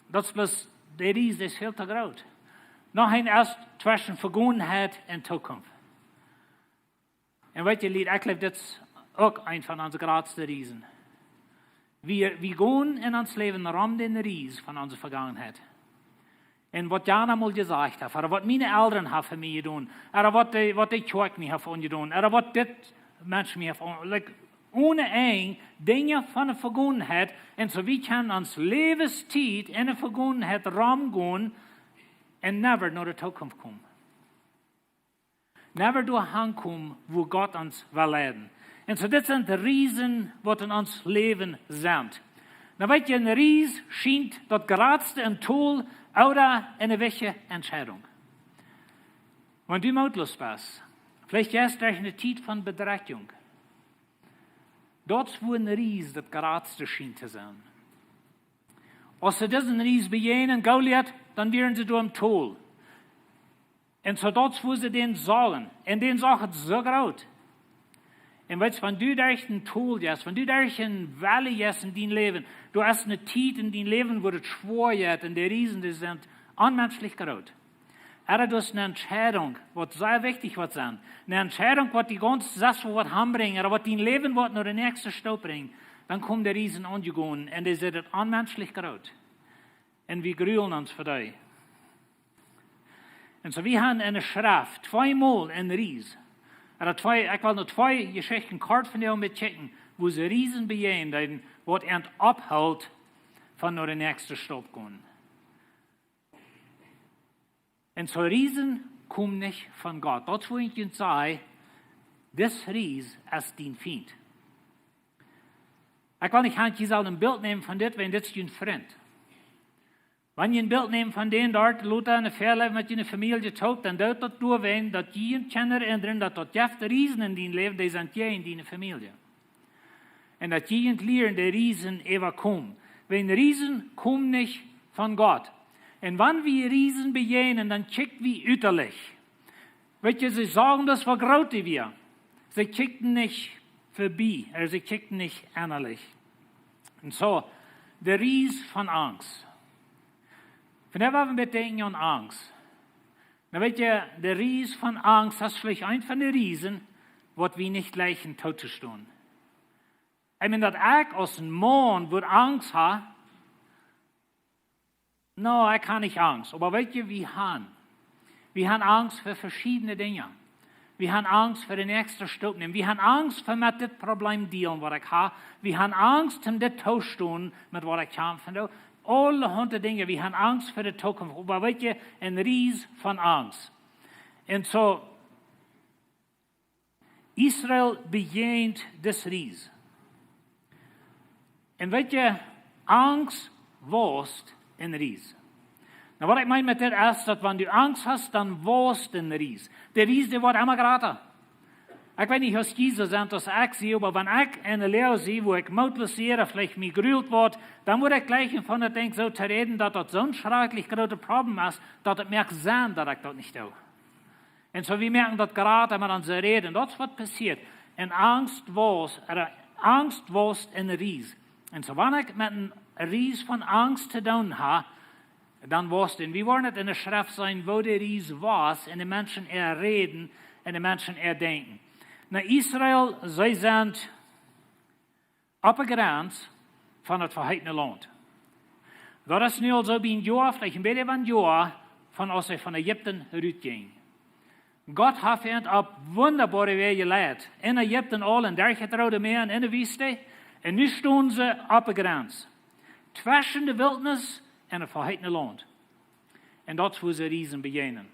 daut es bloos, de Ries es väl to groot. Noch eent es tweschen Vegolenheit un Tookunft. Un weet jie, Lied, ekj jleew, dit es uk een von onse jratste Riesen. Wie, wie gonen en ons Läwen rom dän Ries von onse Vegangenheit. Un waut jana mol jesajcht haft, ooda waut miene Elren haben fa mie jedonen, ooda waut de, waut de Kjoakj mie haft aunjedonen, ooda waut dit Mensch mie haft aun-, like, onen Enj Dinja von de Vegangenheit, un soo wie kjennen ons Läwenstiet en de Vegangenheit romgonen un never no de Tookunft komen. Never doa hankomen, wua Gott ons well leiden. Un soo, dit sent de Riesen, waut en ons Läwen sent. Nu weet jie, een Ries schient daut jratste en Tol ooda en de wichtje Entscheidunk. Wan du mootloos best, veleicht jeist derch eene Tiet von Bedrekjunk. Daut es wua een Ries daut jratste schient to sennen. Aus see disen Ries bejäajnen, Goliat, dan wieren see doa em Tol. Un soo daut es wua see dän sagen. Un dän sach et soo groot. Un weetst, wan du derch een Tol jeist, wan du derch een Valley jeist en dien Läwen, du hast eene Tiet en dien Läwen, wua et schwoa jeit, un de Riesen, dee sent onmenschlich groot. Ooda du hast eene Entscheidunk, waut sea wichtich woat sennen. Eene Entscheidunk, waut die gaunz sest woat hanbrinjen, ooda waut dien Läwen woat no de näakjste Stoop brinjen. Dan komen de Riesen aunjegonen un dee sent onmenschlich groot. Un wie grulen ons ver dee. Un soo, wie haben en de Schreft tweemol een Ries. Ooda twee, ekj well no twee Jeschichten kort von die met kjikjen, wua see Riesen bejäajnen, waut an ophelt von no de näakjste Stoop komen. Un soo Riesen komen nich von Gott. Daut es wua ekj junt saj, dis Ries es dien Fient. Ekj well nich han, jie sellen een Bilt nämen von dit, wan dit es jun Frint. Wan jie een Bilt nämen von dän doa, lota en de Fäaläw met june Famielje toop, dan deit daut doawäajen, daut jie junt kjennen erennren, daut daut jeft Riesen en dien Läwen, dee sent jäajen diene Famielje. Un daut jie junt lieren, de Riesen äwakomen. Wan Riesen komen nich von Gott. Un wan wie Riesen bejäajnen, dan kjikj wie utalich. Weetst, see sagen, daut es woo groot dee wia. See kjikjten nich verbie, ooda see kjikjten nich ennalich. Un soo, de Ries von Angst. Vondoag woa wie met denkjen aun Angst. Nu weetst, de Ries von Angst, daut es veleicht eent von de Riesen, waut wie nich jleichen toop to stonen. Ekj meen, daut ekj aus een Maun wudd Angst haben, nu, ekj hab nich Angst. Oba weetst, wie haben. Wie haben Angst fa veschiedne Dinja. Wie haben Angst fa de näakjste Stoop nämen. Wie haben Angst fa met dit Problem dealen, waut ekj hab. Wie haben Angst, om dit to stonen, met waut ekj hab von doa. Aulahaunt Dinja. Wie haben Angst fa de Tookunft. Oba weetst, een Ries von Angst. Un soo, Israel bejäajent dis Ries. Un weetst, Angst wausst een Ries. Nu, waut ekj meen met dit es, daut wan du Angst hast, dan woasst een Ries. De Ries, dee woat emma jrata. Ekj weet nich aus jie soo sent aus ekj sie, oba wan ekj en de Loag sie, wua ekj mootloos sie, ooda veleicht mie jrult woat, dan woa ekj jlikj aunfangen daut Dinkj soo to räden, daut daut soon schrakjlich grootet Problem es, daut et moakt Senn, daut ekj daut nich doo. Un soo, wie moaken daut jrata met onse Räd. Daut es waut passieet. Un Angst woasst, äh, Angst woasst een Ries. Un soo, wan ekj met een Ries von Angst to doonen ha, dan woasst een. Wie woaren et en de Schreft seenen, woo de Ries wia, en de Menschen äa Räden, en de Menschen äa Denkjen. Nu, Israel, see sent oppe Grenz von daut veheetne Launt. Daut es nu aul soo bie een Joa, veleicht een bät äwa een Joa, von aus see von Ägipten rutjinjen. Gott haft an opp wundaboare Wäaj jeleit. En Ägipten aul, en derch daut Roode Mäa, en de Wiest. Un nu stonen see oppe Grenz. Tweschen de Wiltnis un daut veheetne Launt. Un daut es, wua see Riesen bejäajnen.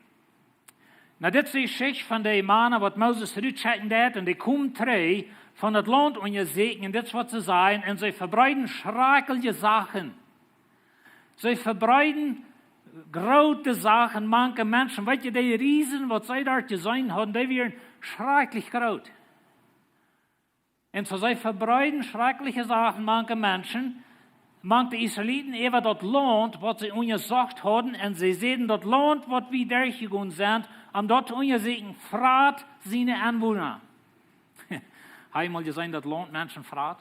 Nu, dit es de Jeschicht von de Mana, waut Moses rutschekjen deed, un dee komen trigj von daut Launt unjasieekjen, un dit es waut see sajen, un see vebreeden schrakjliche Sachen. See vebreeden groote Sachen mank de Menschen. Weet jie, dee Riesen, waut see doa jeseenen hauden, dee wieren schrakjlich groot. Un soo see vebreeden schrakjliche Sachen mank de Menschen, mank de Israeliten, äwa daut Launt, waut see unjasocht hauden, un see säden: "Daut Launt, waut wie derchjegonen sent, om daut to unjasieekjen, frat siene Enwona." Hast du mol jeseenen, daut Launt Menschen frat?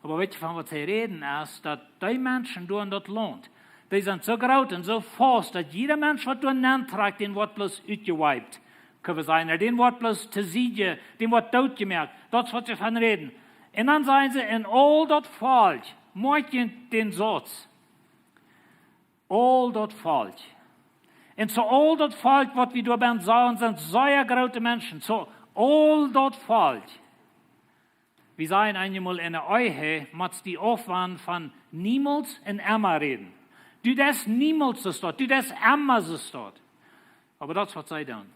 Oba weet jie, von waut see räden, es, daut dee Menschen doa en daut Launt, dee sent soo groot un soo faust, daut jieda Mensch, waut doa nentrakjt, dän woat bloos utjewiept. Kjenn wie sajen, dän woat bloos to Sied, dän woat dootjemoakt. Daut es, waut see von räden. Un dan sajen see: "En aul daut Volkj," moakj dän Sauz. "Aul daut Volkj." Un soo aul daut Volkj, waut wie doa bie sajen, sent sea groote Menschen. Soo aul daut Volkj. Wie sajen eenjemol, en de Ehe motst du aufwanen von niemols un emma räden. Du deist niemols soo staut, du deist emma soo staut. Oba daut es, waut see doonen.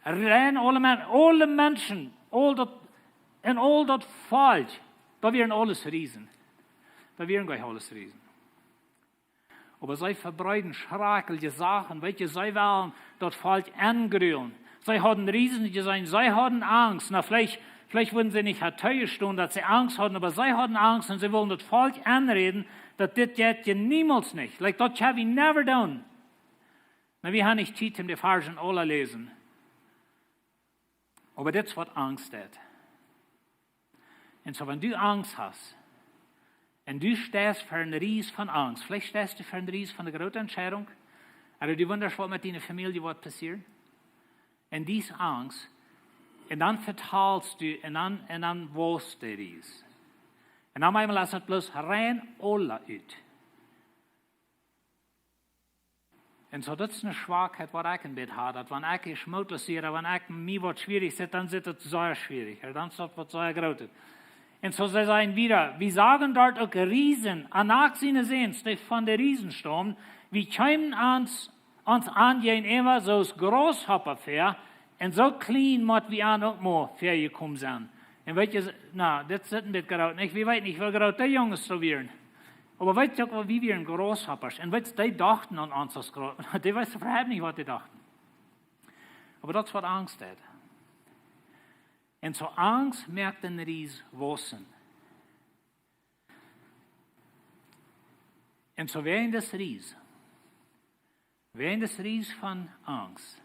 Rein aule Men-, aule Menschen, aul daut, en aul daut Volkj, daut wieren aules Riesen. Daut wieren jlikj aules Riesen. Oba see vebreeden schrakjliche Sachen. Weet jie, see wullen daut Volkj aunjrielen. See hauden Riesen jeseenen, see hauden Angst. Nu, veleicht, veleicht wudden see nich haben tojestonen, daut see Angst hauden, oba see hauden Angst un see wullen daut Volkj aunräden, daut dit jeit je niemols nich. Like, daut shall we never done. Nu, wie haben nich Tiet, om de Varschen aula läsen. Oba dit es, waut Angst deit. Un soo, wan du Angst hast, un du steist ver een Ries von Angst, veleicht steist du ver een Ries von eene groote Entscheidunk, ooda du wundasch, waut met diene Famielje woat passieren, un dee es Angst, un dan vetalst du, un dan, un dan woasst de Ries. Un dan eemol es et bloos rein aula ut. Un soo, daut es eene Schwakheit, waut ekj een bät hab, daut wan ekj es mootloos sie, wan ekj mie waut schwierich sit, dan sit et sea schwierich. Dan es daut waut sea grootet. Un soo, see sajen wieda: "Wie sagen dort auch Riesen, Anak siene Säns, dee von de Riesen staumen, wie kjeemen ons, ons an jäajenäwa soo aus Grausshoppa väa, un soo kjlien mott wie an uk mau väajekomen sennen." Un weet jie, nu, dit sitt een bät groot, nich? Wie weeten nich, woo groot dee Junges soo wieren. Oba weet jie uk, waut wie wieren? Grausshoppasch. Un weet jie, dee dochten aun ons aus groot. Dee weeten äwahaupt nich, waut dee dochten. Oba daut es, waut Angst deit. Un soo Angst moakt een Ries wausen. Un soo wäajen dis Ries, wäajen dis Ries von Angst,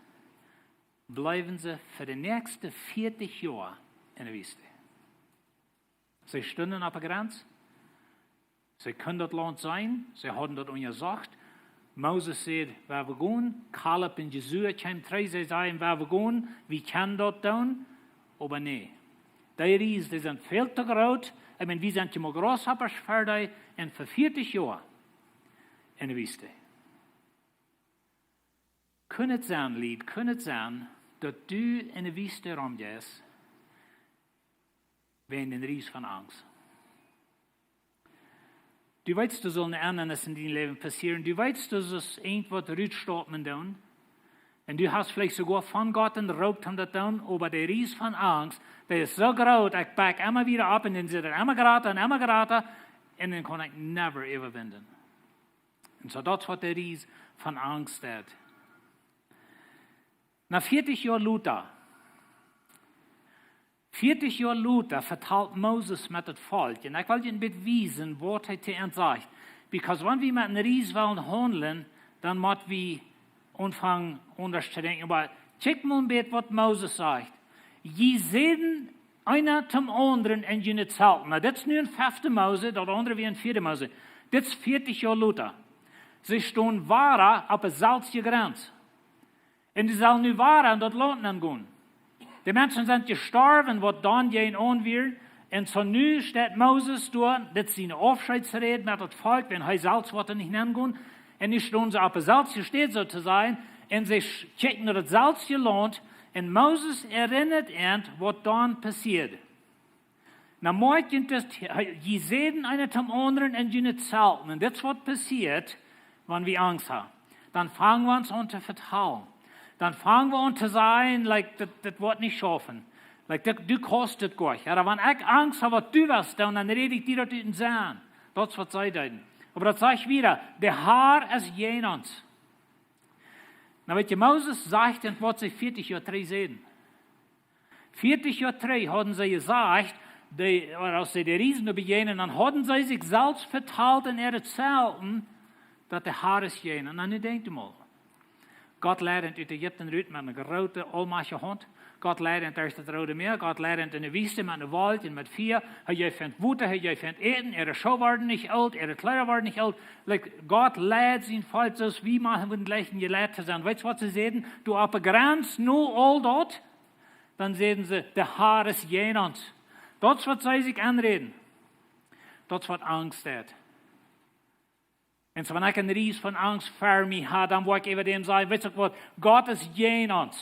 bleewen see fa de näakjste vieetich Joa en de Wiest. See stunden oppe Grenz. See kunnen daut Launt seenen. See hauden daut unjasocht. Moses säd: "Wie woaren gonen." Kaleb un Josua kjeemen trigj. See säden: "Wie woaren gonen. Wie kjennen daut doonen." Oba nä. Dee Ries, dee sent väl too groot. Ekj meen, wie sent je mau Grausshoppasch fa dee. Un fa vieetich Joa en de Wiest. Kunn et sennen, Lied, kunn et sennen, daut du en de Wiest romjeist, wäajen een Ries von Angst? Du weetst, doa saul een Endanis en dien Läwen passieren. Du weetst, doa saul irjentwaut rutstoppen doonen. Un du hast veleicht soogoa von Gott een Roop om daut to doonen, oba de Ries von Angst, dee es soo groot, ekj back emma wada opp un dan woat et emma jrata un emma jrata, un dan kaun ekj never äwawinden. Un soo daut es waut de Ries von Angst deed. Na, vieetich Joa lota, vieetich Joa lota vetalt Moses met daut Volkj. Un ekj well junt een bät wiesen waut hee to an sajcht. Because wan wie met een Ries wellen haundlen, dan mott wie aunfangen aundasch to denkjen. Oba kjikj mol een bät waut Moses sajcht. Jie säden eena toom aundren en june Zelten. Na, dit es nu en fefte Mose, daut aundre wia en vieede Mose. Dit es vieetich Joa lota. See stonen wada opp de selwje Grenz. Un dee sellen nu wada en daut Launt nengonen. De Menschen sent jestorwen waut dan jäajen an wieren. Un soo nu steit Moses doa, dit es siene Aufscheedsräd met daut Volkj, wiels hee selfst woat nich nengonen. Un nu stonen see opp de selwje Städ, soo to sajen, un see sch-, kjikjen no daut selwje Launt. Un Moses erinnert an waut dan passieed. Na, moakjen, daut hee, jie säden eena toom aundren en june Zelten. Un dit es waut passieet, wan wie Angst haben. Dan fangen wie ons aun to vetalen. Dan fangen wie aun to sajen, like, daut, daut woat nich schaufen. Like, daut, du kaust daut goa nich. Oba wan ekj Angst hab, waut du woascht doonen, dan räd ekj die daut ut dän Senn. Daut es waut see deeden. Oba daut sajcht wieda, de Har es jäajen ons. Na, weet jie, Moses sajcht dan waut see vieetich Joa trigj säden. Vieetich Joa trigj hauden see jesajcht, dee, ooda aus see de Riesen bejäajnen, dan hauden see sikj selfst vetalt en äare Zelten, daut de Har es jäajen. Na, nu denkjt mol. Gott leid an ut Ägipten rut met eene groote, aulmajchtje Haunt. Gott leid an derch daut Roode Mäa. Gott leid an en de Wiest met eene Wolkj un met Fia. Hee jeef an Wota, hee jeef an Äten. Äare Schoo worden nich oolt, äare Kjleeda worden nich oolt. Like, Gott leid sien Volkj, soo aus wie mau wudden jleichen jeleit to sennen. Weetst waut see säden? Du, opp de Grenz, no aul daut, dan säden see, de Har es jäajen ons. Daut es waut see sikj enräden. Daut es waut Angst deed. Un soo, wan ekj een Ries von Angst ver mie hab, dan woa ekj äwa däm sajen, weetst du waut, Gott es jäajen ons.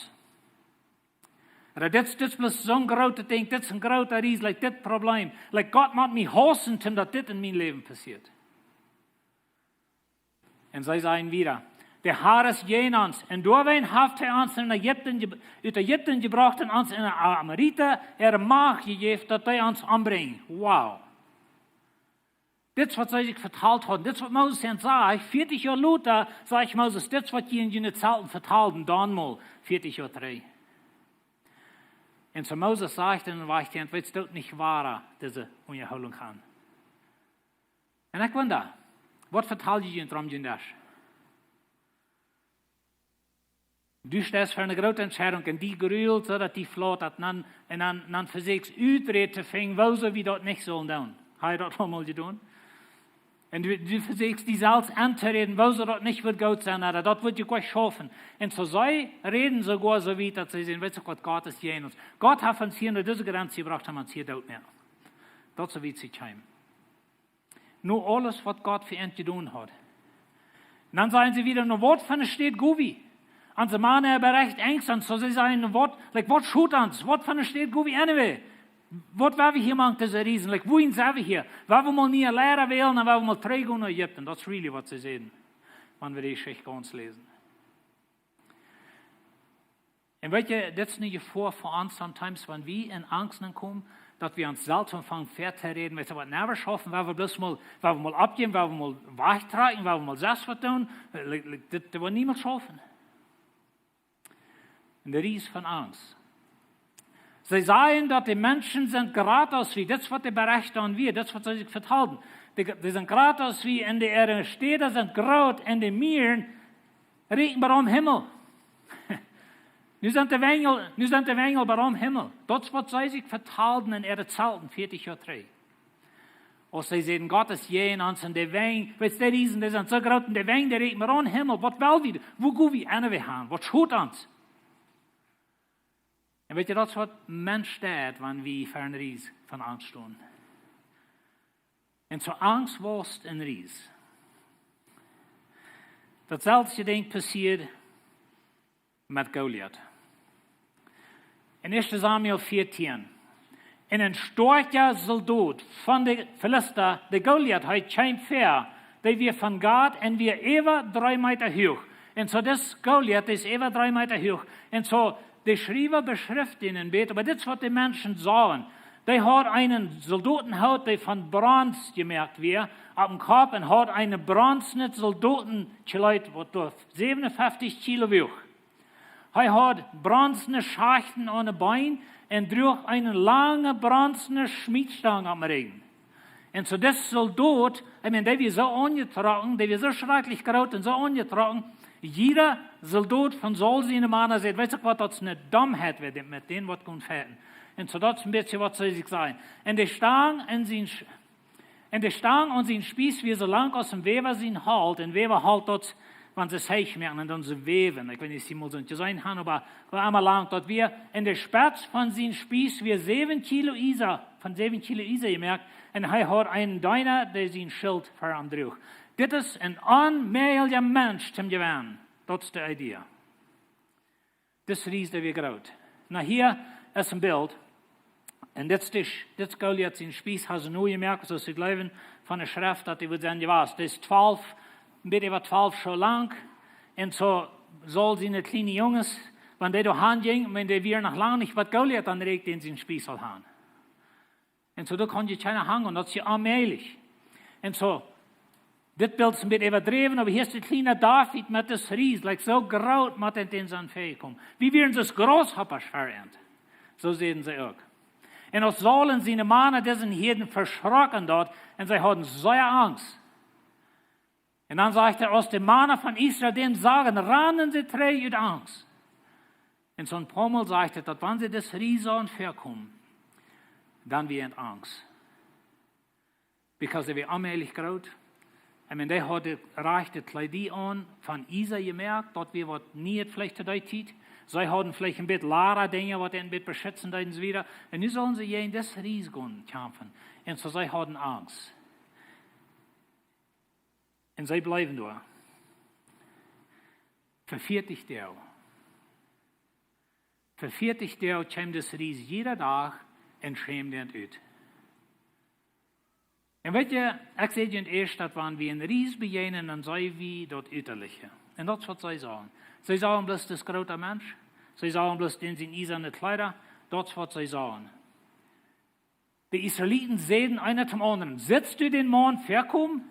Ooda dit, dit es bloos soon grootet Dinkj, dit es een groota Ries, like, dit Problem. Like, Gott mott mie hausen, toom daut dit en mien Läwen passieet. Un see säden wieda, de Har es jäajen ons. Un doawäajen haft hee ons en Ägipten je-, ut Ägipten jebrocht un ons en de Amorita äare Macht jejäft, daut dee ons ombrinjen. Wow. Dit es waut see sikj vetalt hauden. Dit es waut Moses an sajcht. Vieetich Joa lota sajcht Moses, dit es waut jie en june Zelten vetalden, dan mol vieetich Joa trigj. Un soo Moses sajcht dan, wacht, weetst du, nich wada dise Unjahoolunk aun. Un ekj wunda, waut vetal jie junt rom junt daut? Du steist ver eene groote Entscheidunk un die grult soo daut die flaut, daut dan, un dan, dan vesieekjst Uträd to finjen, wuarom wie daut nich sellen doonen. Hab jie daut aul mol jedonen? Un du, du vesieekjst die selfst entoräden, wuarom daut nich woat goot sennen, ooda daut woat je goot schaufen. Un soo see räden soogoa soo wiet daut see sajen, weetst du waut, Gott es jäajen ons. Gott haft ons hia no dise Grenz jebrocht, haft ons hia doot jemoakt. Daut es soo wiet see kjeemen. No aules waut Gott fa an jedonen haud. Dan säden see wieda, no waut fa eene Städ go wie? Onse Mana berechten Angst, un soo see säden, no waut, like, waut schot ons? Waut fa eene Städ go wie anyway? Waut woa wie hia mank dise Riesen? Like, wuarom sent wie hia? Woa wie mol niee Liera wälen, dan woa wie mol trigj gonen no Ägipten. Daut es really waut see säden, wan wie dee Jeschicht gaunz läsen. Un weetst du, dit es eene Jefoa fa ons sometimes, wan wie en Angst komen, daut wie ons selfst aunfangen ver to räden, weetst du waut, never schaufen, woa wie bloos mol, woa wie mol oppjäwen, woa wie mol wajchtrakjen, woa wie mol selfst waut doonen, äh, like, like, dit, dit woat niemols schaufen. Un de Ries von Angst. See säden daut de Menschen sent jrata aus wie, dit es waut de Berecht aun wia, dit es waut see sikj vetalden. Dee, dee sent jrata aus wie un de äare Städa sent groot un de Mieren rieekjen bat aum Himmel. Nu sent de Wenjel, nu sent de Wenjel bat aum Himmel. Daut es waut see sikj vetalden en äare Zelten vieetich Joa trigj. Aus see säden, Gott es jäajen ons un de Wenj, weetst du, de Riesen, dee sent soo groot un de Wenj, dee rieekjen bat aum Himmel. Waut well wie? Wua go wie anyway han? Waut schot ons? Un weetst du, daut es waut Mensch deit, wan wie ver een Ries von Angst stonen. Un soo Angst woat een Ries. Daut selwje Dinkj passieed met Goliat. En Ieeschte Samuel vieetieen. Un een stoakja Soldot von de Filista, de Goliat, hee kjeem väa, dee wia von Gat un wia äwa dree Meeta huach. Un soo dis Goliat, dee es äwa dree Meeta huach. Un soo, de Schriewa beschrift am een bät, oba dit es waut de Menschen sajen. Dee haud eenen Soldotenhoot, dee von Brons jemoakt wia, opp dän Kopp un haud een bronzenet Soldotenkjleet, waut doa säwenunfeftich Kilo wuach. Hee haud bronzene Schachten aun de Been un druach eene lange bronzene Schmietstang aum Rigjen. Un soo dis Soldot, ekj meen, dee wia soo aunjetrocken, dee wia soo schrakjlich groot un soo aunjetrocken. Jieda Soldot von Saul siene Mana säd: "Weetst du waut, daut es eene Domheit, wäa dit met dän waut kunn fechten." Un soo daut es een bät waut see sikj sajen. Un de Stang aun sien Sch-, un de Stang aun sien Spieß wia soo lang aus een Wäwa sien Holt. Un Wäwa Holt, daut, wan see Seich moaken un dan soo wäwen. Ekj weet nich, aus jie mol soont jeseenen haben, oba woo emma lang daut wia. Un de Spetz von sien Spieß wia säwen Kilo Iesa, von säwen Kilo Iesa jemoakt. Un hee haud eenen Deena, dee sien Schilt fa am druach. Dit es een onmäajlicha Mensch toom jewennen. Daut es de Idee. Dis Ries, dee wia groot. Nu, hia es een Bilt. Un dit es, dit es Goliat sien Spieß, haben see nu jemoakt, soo aus see jleewen von de Schreft, daut dee wudd sennen jewast. Dee es twalf, een bät äwa twalf Schoo lang. Un soo Saul siene kjliene Junges, wan dee doa han jinjen, wan dee wia noch lang nich, waut Goliat dan rieekjt, dän sien Spieß aul han. Un soo, doa kaun je kjeena hanjen, daut es je onmäajlich. Un soo, dit Bilt es een bät äwadräwen, oba hia es de kjliene David met dis Ries, like, soo groot met dän, dän sent väajekomen. Wie wieren soo Grasshoppasch fa am. Soo säden see uk. Un aus Saul un siene Mana disen hieeden, veschrocken see doa, un see hauden sea Angst. Un dan sajcht hee, aus de Mana von Israel dän sagen, randen see trigj ut Angst. Un soo een poamol sajcht hee, daut wan see dis Ries sajen väakomen, dan wia an Angst. Because dee wia onmäajlich groot. Ekj meen, dee hauden rajchte Kjleeda aun, von Iesa jemoakt, daut wia waut Nieet veleicht to dee Tiet. See hauden veleicht een bät Lara Dinja, waut an een bät beschitzen deeden, un soo wieda. Un nu sullen see jäajen dis Ries gonen kjamfen. Un soo see hauden Angst. Un see bleewen doa. Fa vieetich Doag. Fa vieetich Doag kjeem dis Ries jieda Dach un schämd an ut. Un weetst, ekj säd junt ieescht, daut wan wie een Ries bejäajnen, dan seenen wie daut Utaliche. Un daut es waut see sagen. See sagen bloos, daut es een groota Mensch. See sagen bloos, dän sien ieesane Kjleeda. Daut es waut see sagen. De Israeliten säden eena toom aundren: "Sitst du dän Maun väakomen?"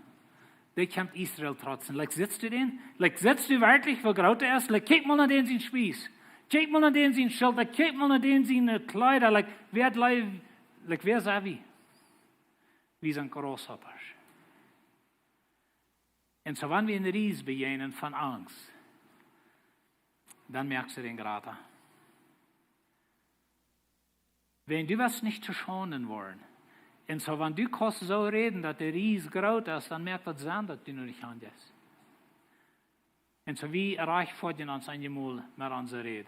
Dee kjemt Israel trotzen. Like, sitst du dän? Like, sitst du werkjlich, woo groot hee es? Like, kjikj mol no dän sien Spieß. Kjikj mol no dän sien Schilt. Like, kjikj mol no dän siene, eh, Kjleeda. Like, wäa jleew-, like, wäa sent wie? Wie sent Grasshoppasch. Un soo, wan wie een Ries bejäajnen von Angst, dan moakst du dän jrata. Wan du woascht nich to Schaund woaren. Un soo, wan du kaust soo räden, daut de Ries groot es, dan moakt daut Senn, daut du nu nich aunjeist. Un soo, wie erreichen ons eenjemol met onse Räd.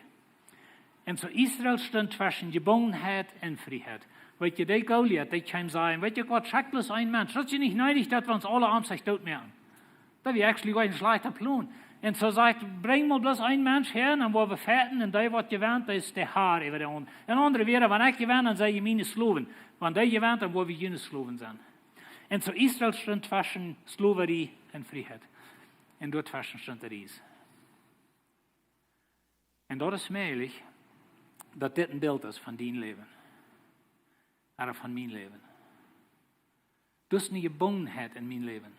Un soo, Israel stunt tweschen Jebungenheit un Frieheit. Weetst, dee Goliat, dee kjeem sajen: "Weetst waut, schekj bloos een Mensch. Daut es nich needich, daut wie ons aule aum Dach doot moaken." Daut wia actually een schlajchta Plon. Un soo säd hee: "Brinj mol bloos een Mensch häa, dan woa wie fechten, un dee waut jewent, dee es de Har äwa de aundre." Un aundre wieren, wan ekj jewen, dan sent jie miene Sklowen. Wan dee jewent, dan woa wie june Sklowen sennen. Un soo Israel stunt tweschen Sklowerie un Frieheit. Un doa tweschen stunt de Ries. Un daut es mäajlich, daut dit een Bilt es von dien Läwen. Ooda von mien Läwen. Daut es eene Jebungenheit en mien Läwen.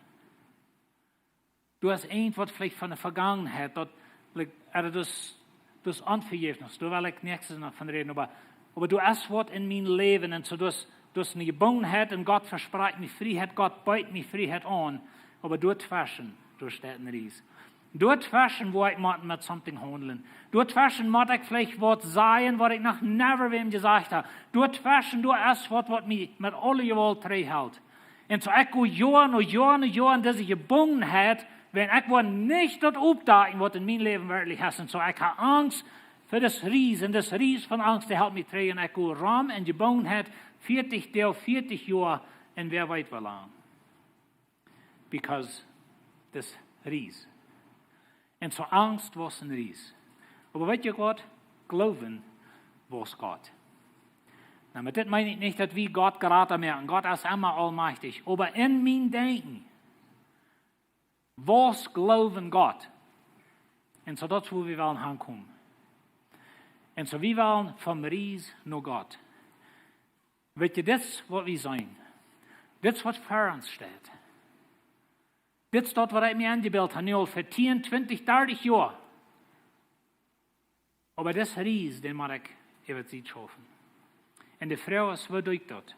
Daut es eent waut veleicht von de Vegangenheit, daut, like, ooda daut es, daut es Onvejäfnis. Doa well ekj nuscht noch von räden, oba, oba daut es waut en mien Läwen. Un soo, daut es, daut es eene Jebungenheit un Gott vesprakjt mie Frieheit, Gott beet mie Frieheit aun. Oba doa tweschen, doa steit een Ries. Doa tweschen woa ekj mott met something haundlen. Doa tweschen mott ekj veleicht waut sajen, waut ekj noch never wäm jesajcht hab. Doa tweschen, doa es waut, waut mie met aule Jewault trigjhelt. Un soo ekj go Joa no Joa no Joa en dise Jebungenheit, wan ekj woa nich daut oppdakjen, waut en mien Läwen werkjlich es. Un soo ekj hab Angst fa dis Ries, un dis Ries von Angst, dee helt mie trigj, un ekj go rom en Jebungenheit, vieetich Doag, vieetich Joa, un wäa weet woo lang. Because dis Ries. Un soo Angst wia een Ries. Oba weetst waut? Gloowen wia Gott. Nu, met dit meen ekj nich, daut wie Gott jrata moaken. Gott es emma aulmajchtich. Oba en mien Denkjen wia Gloowen Gott. Un soo daut es, wua wie wellen hankomen. Un soo, wie wellen vom Ries no Gott. Weet jie, dit es waut wie seenen. Dit es waut ver ons steit. Dit es daut waut ekj mie enjebilt hab, nu aul fa tieen, twintich, dartich Joa. Oba dis Ries, dän mott ekj äwa Sied schaufen. Un de Froag es, woo doo ekj daut?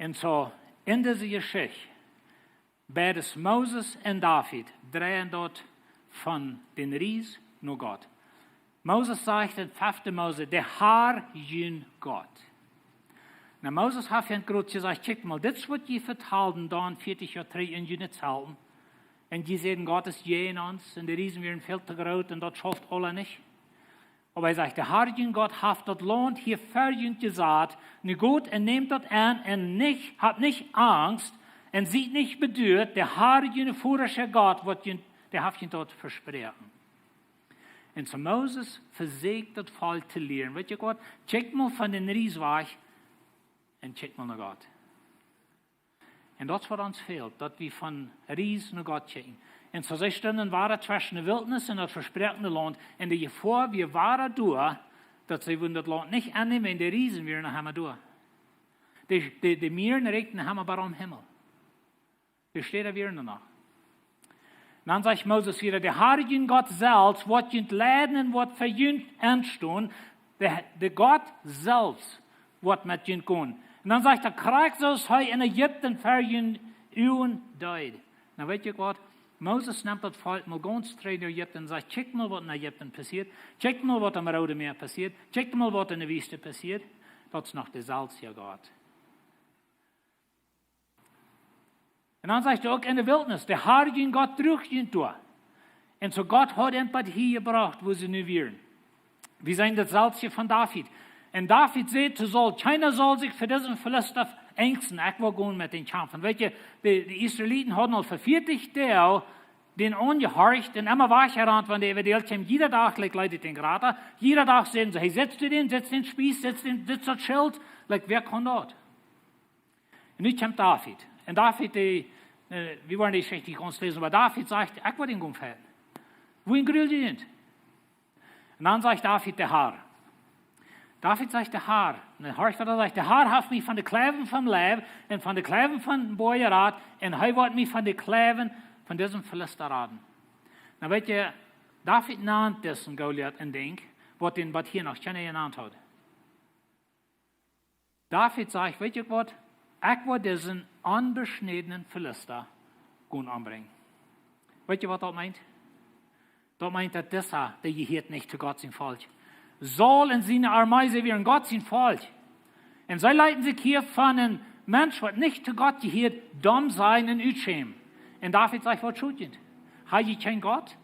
Un soo, en dise Jeschicht, beides Moses un David dreien daut von dän Ries no Gott. Moses sajcht en fefte Mose: "De Har, jun Gott." Nu, Moses haft an Gott jesajcht: "Kjikj mol, dit es waut jie vetalden dan vieetich Joa trigj en june Zelten. Un jie säden, Gott es jäajen ons, un de Riesen wieren väl too groot, un daut schauft aula nich." Oba hee sajcht: "De Har, jun Gott, haft daut Launt hia ver junt jesat. Nu got un nämt daut aun, un nich, habt nich Angst, un siet nich beduat, de Har, jun Vodasch Gott, waut junt, dee haft junt daut vesproaken." Un soo Moses vesieekjt daut Volkj to lieren: "Weet jie waut? Kjikj mol von dän Ries wajch un kjikj mol no Gott." Un daut es waut ons fält, daut wie von Ries no Gott kjikjen. Un soo see stunden wada tweschen de Wiltnis un daut vesproakene Launt. Un de Jefoa wia wada doa, daut see wudden daut Launt nich aunnämen, un de Riesen wieren noch emma doa. De, de, de Mieren rakjten noch emma bat aum Himmel. De Städa wieren doa noch. Dan sajcht Moses wada: "De Har, jun Gott selfst, woat junt leiden un woat fa junt enstonen. De, de Gott selfst woat met junt gonen." Un dan sajcht hee: "Krakjt soo aus hee en Ägipten ver june Uagen deed." Nu, weet jie waut? Moses nemt daut Volkj mol gaunz trigj no Ägipten un sajcht: "Kjikj mol, waut en Ägipten passieet. Kjikj mol, waut aum Roode Mäa passieet. Kjikj mol, waut en de Wiest passieet. Daut es noch deselwje Gott." Un dan sajcht hee uk en de Wiltnis: "De Har, jun Gott, druach junt doa." Un soo Gott haud an bat hia jebrocht, wua see nu wieren. Wie seenen daut selwje von David. Un David säd to Saul: "Kjeena saul sikj fa disen Filista enjsten, ekj woa gonen met dän kjamfen." Weet jie, de, de Israeliten hauden aul fa vieetich Doag dän aunjehorcht un emma wajchjerant, wan dee äwa de Welt kjeem. Jieda Dach, like, leet dän jrata. Jieda Dach säden see: "Hey, setst du dän, setst dän Spieß, setst dän, setst daut Schilt." Like, wäa kaun daut? Un nu kjemt David. Un David, dee, äh, wie woaren dee Jeschicht nich gaunz läsen, oba David sajcht: "Ekj woa dän gonen fajchten. Wuarom grult dee nich?" Un dan sajcht David: "De Har." David sajcht: "De Har." Un dan horcht, waut hee sajcht: "De Har haft mie von de Kjleiwen vom Leib un von de Kjleiwen vom Boa jerat, un hee woat mie von de Kjleiwen von disen Filista raden." Nu, weet jie, David nant disen Goliat een Dinkj, waut dän bat hia noch kjeena jenant haud. David sajcht: "Weet jie waut? Ekj woa disen onbeschnädnen Filista gonen ombrinjen." Weet jie, waut daut meent? Daut meent, daut disa, dee jehieet nich to Gott sien Volkj. Saul un siene Armee, see wieren Gott sien Volkj. Un see leeten sikj hia von een Mensch, waut nich to Gott jehieet, domm sennen un utschämen. Un David sajcht: "Waut schot junt? Hab jie kjeen Gott?"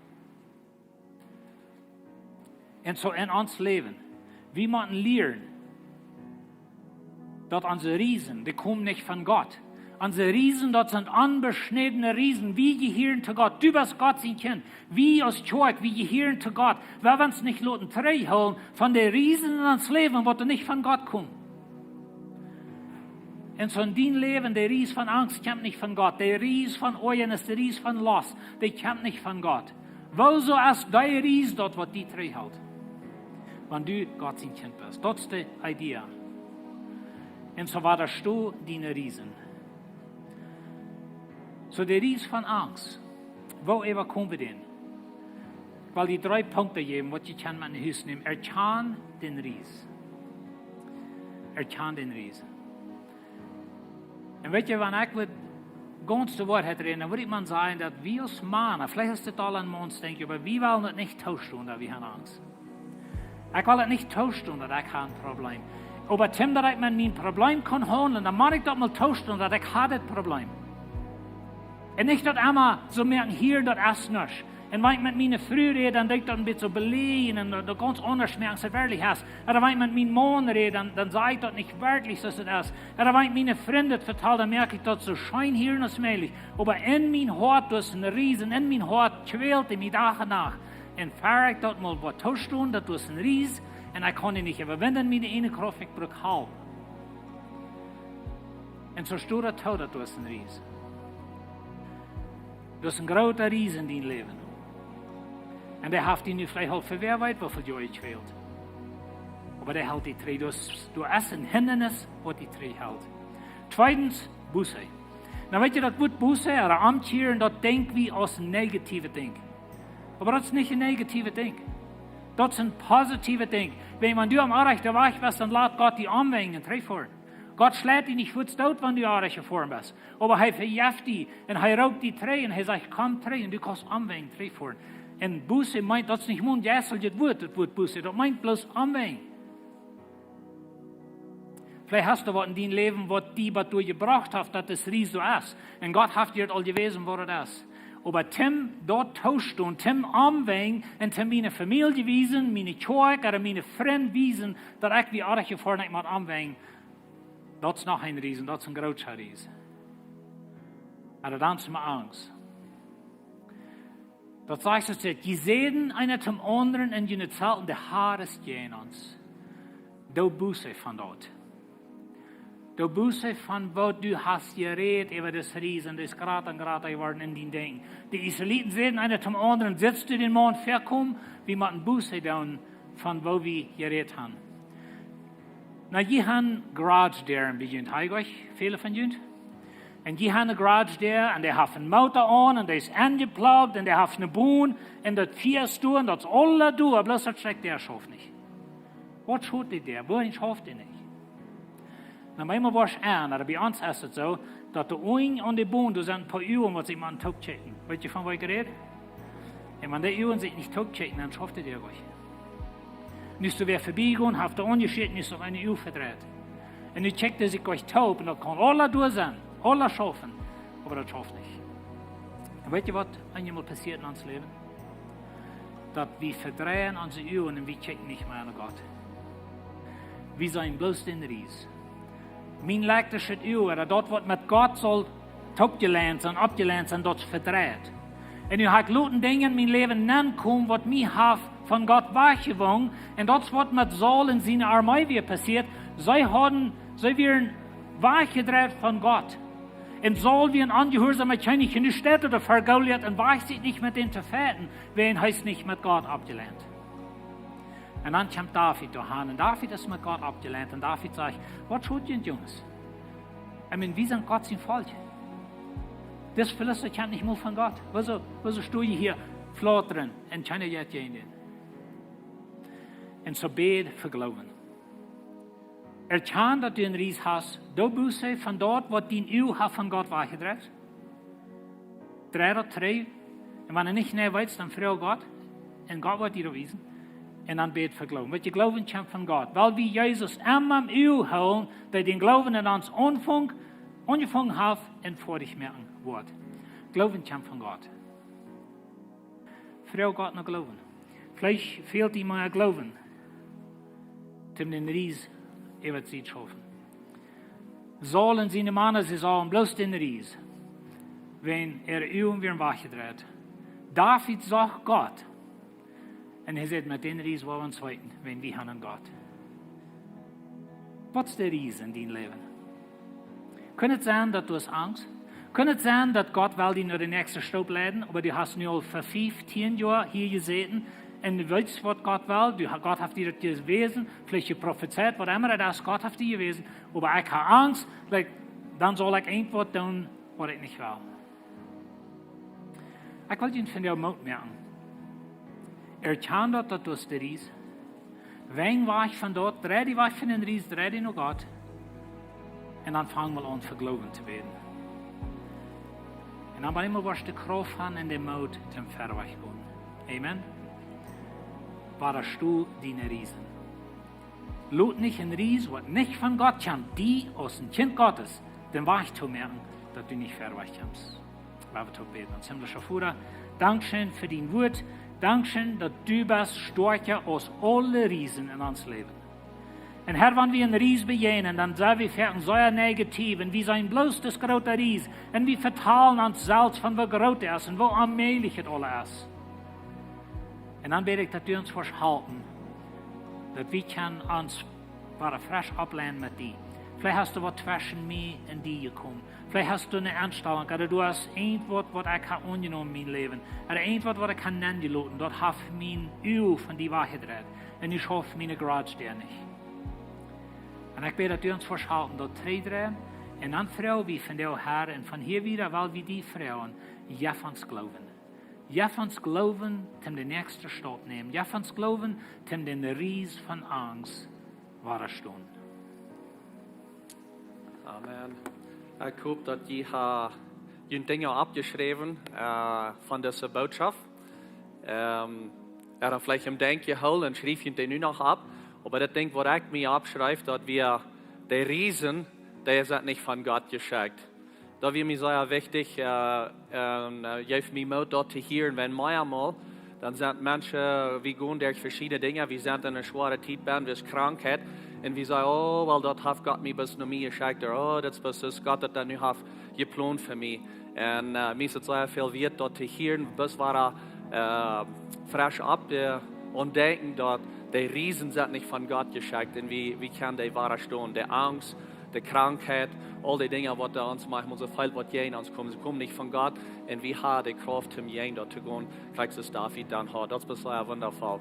Un soo en ons Läwen, wie motten lieren, daut onse Riesen, dee komen nich von Gott. Onse Riesen, daut sent onbeschnädne Riesen. Wie jehieren to Gott. Du best Gott sien Kjint. Wie aus Kjoakj, wie jehieren to Gott. Wie woaren ons nich loten trigjhoolen von de Riesen en ons Läwen, waut doa nich von Gott komen. Un soo en dien Läwen, de Ries von Angst kjemt nich von Gott. De Ries von Oajanis, de Ries von Lost, dee kjemt nich von Gott. Wuarom es dee Ries daut, waut die trigjhelt? Wan du Gott sien Kjint best. Daut es de Idee. Un soo wadastoh diene Riesen. Soo de Ries von Angst. Woo äwakomen wie dän? Ekj well die dree Punkten jäwen, waut jie kjennen met no Hus nämen. Erkjan dän Ries. Erkjan dän Ries. Un weet jie, wan ekj wudd gaunz de Woarheit räden, dan wudd ekj mau sajen, daut wie aus Mana, veleicht es daut aul een Maunsdinkj, oba wie wellen daut nich toostonen, daut wie haben Angst. Ekj well daut nich toostonen, daut ekj hab een Problem. Oba toom daut ekj met mien Problem kaun haundlen, dan mott ekj daut mol toostonen, daut ekj hab dit Problem. Un nich daut emma soo moaken: "Hia, daut es nuscht." Un wan ekj met miene Fru räd, dan denkj ekj daut een bät soo beläwen un daut, daut gaunz aundasch moaken, aus et werkjlich es. Ooda wan ekj met mienen Maun räd, dan, dan saj ekj daut nich werkjlich, soo aus et es. Ooda wan ekj miene Frind daut vetal, dan moak ekj daut soo scheen hia aus mäajlich. Oba en mien Hoat, daut es een Ries, en mien Hoat kjwält hee mie Dach un Nacht. Un ver ekj daut mol woa toostonen, daut es een Ries, un ekj kaun dän nich äwawinjen, miene ieejne Krauft, ekj bruk Help. Un soo stonen daut too, daut es een Ries. Daut es een groota Ries en dien Läwen. Un dee haft die nu veleicht aul fa wäa weet woo väl Joa jekjwält. Oba dee helt die trigj. Daut es, daut es een Hindanis, waut die trigj helt. Tweedens, Buße. Nu weet jie, daut Wuat Buße, ooda omkjieren, daut denkj wie aus een negatiewet Dinkj. Oba daut es nich een negatiewet Dinkj. Daut es een positiewet Dinkj. Wan, wan du aum orrajchten Wajch best, dan lat Gott die omwenjen un trigjfoaren. Gott schleit die nich fuaz doot, wan du orrajcht jefoaren best. Oba hee vejeft die un hee roopt die trigj un hee sajcht: "Komm trigj un du kaust omwenjen, trigjfoaren." Un Buße meent, daut es nich mau een jeisteljet Wuat, daut Wuat Buße. Daut meent bloos omwenjen. Veleicht hast du waut en dien Läwen, waut die waut doa jebrocht haft, daut daut Ries soo es. Un Gott haft die daut aul jewäsen, waut daut es. Oba toom daut toostonen, toom omwenjen un toom miene Famielje wiesen, miene Kjoakj ooda miene Frind wiesen, daut ekj wia orrajcht jefoaren, ekj mott omwenjen. Daut es noch een Ries, daut es een groota Ries. Oba dan es mie Angst. Daut sajcht, daut sajcht: "Jie säden eena toom aundren en june Zelten: De Har es jäajen ons." Doo Buße von daut. Doo Buße von waut du hast jerät äwa daut Ries un daut es jrata un jrata jeworden en dien Denkjen. De Israeliten säden eena toom aundren: "Sitst du dän Maun väakomen? Wie motten Buße doonen von waut wie jerät haben." Nu, jie haben Garage Däaren bie junt, ha jie nich? Väle von junt. Un jie haben eene Garage Däa, un dee haft een Motor aun, un dee es enjepluggt, un dee haft eene Bon, un daut Fia es doa, un daut es aula doa, bloos daut Stekj Däa schauft nich. Waut schauft dee Däa? Wuarom schauft dee nich? Nu, bie mie wia et aun, oba bie ons es et soo, daut de Uagen aun de Bon, doa sent een poa Uagen, waut sikj mau toopkjikjen. Weet jie, von waut ekj räd? Un wan dee Uagen sikj nich toopkjikjen, dan schauft dee Däa nich. Nu es doa wäa verbiejegonen, haft dee aunjeschekjt, nu es doa een Uag vedreit. Un nu kjikjt dee sikj nich toop, un daut kaun aula doa sennen, aula schaufen, oba daut schauft nich. Un weet jie, waut eenjemol passieet en ons Läwen? Daut wie vedreien onse Uagen un wie kjikjen nich mea no Gott. Wie seenen bloos dän Ries. Mien elektrischet Uag, ooda daut, waut met Gott saul toopjeleent sennen, oppjeleent sennen, daut es vedreit. Un nu ha ekj loten Dinja en mien Läwen nenkomen, waut mie haft von Gott wajchjewongen. Un daut es, waut met Saul un siene Armee wia passieet. See hauden, see wieren wajchjedreit von Gott. Un Saul wia een onjehuarsauma Kjennich, un nu steit doa ver Goliat un wajcht sikj nich met dän to fighten, wiels hee es nich met Gott oppjeleent. Un dan kjemt David doa aun, un David es met Gott oppjeleent, un David sajcht: "Waut schauft junt, Junges? Ekj meen, wie sent Gott sien Volkj. Dis Filister kjemt nich mol von Gott. Wuarom, wuarom stonen jie hia flautren un kjeena jeit jäajen dän?" Un soo bäd fa Gloowen. Erkjan, daut du een Ries hast. Doo Buße von daut, waut dien Uag haft von Gott wajchjedreit. Drei daut dree. Un wan du nich mea weetst, dan froag Gott. Un Gott woat die daut wiesen. Un dan bäd fa Gloowen. Weet jie, Gloowen kjemt von Gott. Wiels wie Jesus emma em Uag hoolen, dee dän Gloowen en ons aunfunk, aunjefongen haft un foadich moaken woat. Gloowen kjemt von Gott. Froag Gott no Gloowen. Veleicht fält die mea Gloowen, toom dän Ries äwa sikj schaufen. Saul un siene Mana, see sagen bloos dän Ries, wiels äare Uagen wieren wajchjedreit. David sach Gott. Un hee sajcht: "Met dän Ries woa wie ons weeten, wiels wie haben Gott." Waut es de Ries en dien Läwen? Kaun et sennen, daut du hast Angst? Kaun et sennen, daut Gott well die no de näakjste Stoop leiden, oba du hast nu aul fa fief, tieen Joa hia jesäten un du weetst, waut Gott well? Du, Gott haft die daut jewäsen, veleicht jeprofezeit, waut emma et es, Gott haft die jewäsen, oba ekj ha Angst, like, dan saul ekj irjentwaut doonen, waut ekj nich well. Ekj well junt vondoag Moot moaken. Erkjan daut, daut du hast de Ries. Wenj wajch von daut, drei die wajch von dän Ries, drei die no Gott. Un dan fang mol aun, fa Gloowen to bäden. Un dan bie mie woascht du de Krauft haben un dän Moot toom verwoat gonen. Amen. Wadastoh diene Riesen. Lot nich een Ries, waut nich von Gott kjemt, die aus een Kjint Gottes dän Wajch to moaken, daut du nich verwoat kjemst. Lot ons toop bäden. Ons himmlischa Voda, dankscheen fa dien Wuat. Dankscheen, daut du best stoakja aus aule Riesen en ons Läwen. Un Herr, wan wie een Ries bejäajnen, dan sent wie foaken sea negativ un wie seenen bloos daut groote Ries un wie vetalen ons selfst von woo groot et es un woo onmäajlich et aules es. Un dan bäd ekj, daut du ons woascht halpen, daut wie kjennen ons wada fresch oppleiden met die. Veleicht es doa waut tweschen mie un die jekomen. Veleicht es doa eene Enstalunk, ooda doa es irjentwaut, waut ekj ha aunjenomen en mien Läwen. Ooda irjentwaut, waut ekj ha nenjeloten. Daut haft mien Uag von die wajchjedreit. Un nu schauft miene Garage Däa nich. Un ekj bäd, daut du ons woascht halpen daut trigj to dreien. Un dan froag wie vondoag, Herr, un von hia wieda well wie die froagen: Jeff ons Gloowen. Jeff ons Gloowen, toom dän näakjsten Stap nämen. Jeff ons Gloowen, toom dän Ries von Angst wadastonen. Amen. Ekj hop daut jie ha june Dinja oppjeschräwen, äh, von dise Bootschoft. Ähm, jie haben veleicht em Denkjen jehoolen un schriewen dee nu noch opp. Oba daut Dinkj, waut ekj mie oppschreef, daut wia, de Riesen, dee sent nich von Gott jeschekjt. Daut wia mie sea wichtich, äh, un, äh, jeef mie Moot daut to hieren, wan mea mol, dan sent Menschen, wie gonen derch veschiedne Dinja, wie sent en eene schwoare Tiet, bie wie es Krankheit, un wie sajen: "Oh, well, daut haft Gott mie bloos no mie jeschekjt," ooda: "Oh, daut es bloos, es Gott daut dan nu haft jeplont fa mie." Un, äh, mie es et sea väl wieet daut to hieren, bloos wada, äh, fresch opp to ontdecken daut de Riesen sent nich von Gott jeschekjt un wie, wie kjennen dee wadastonen. De Angst, de Krankheit, aul dee Dinja, waut doa ons maunchmol soo väl waut jäajen ons komen, see komen nich von Gott. Un wie haben de Krauft, om jäajen daut to gonen, krakjt soo aus David dan haud. Daut es sea wundafoll.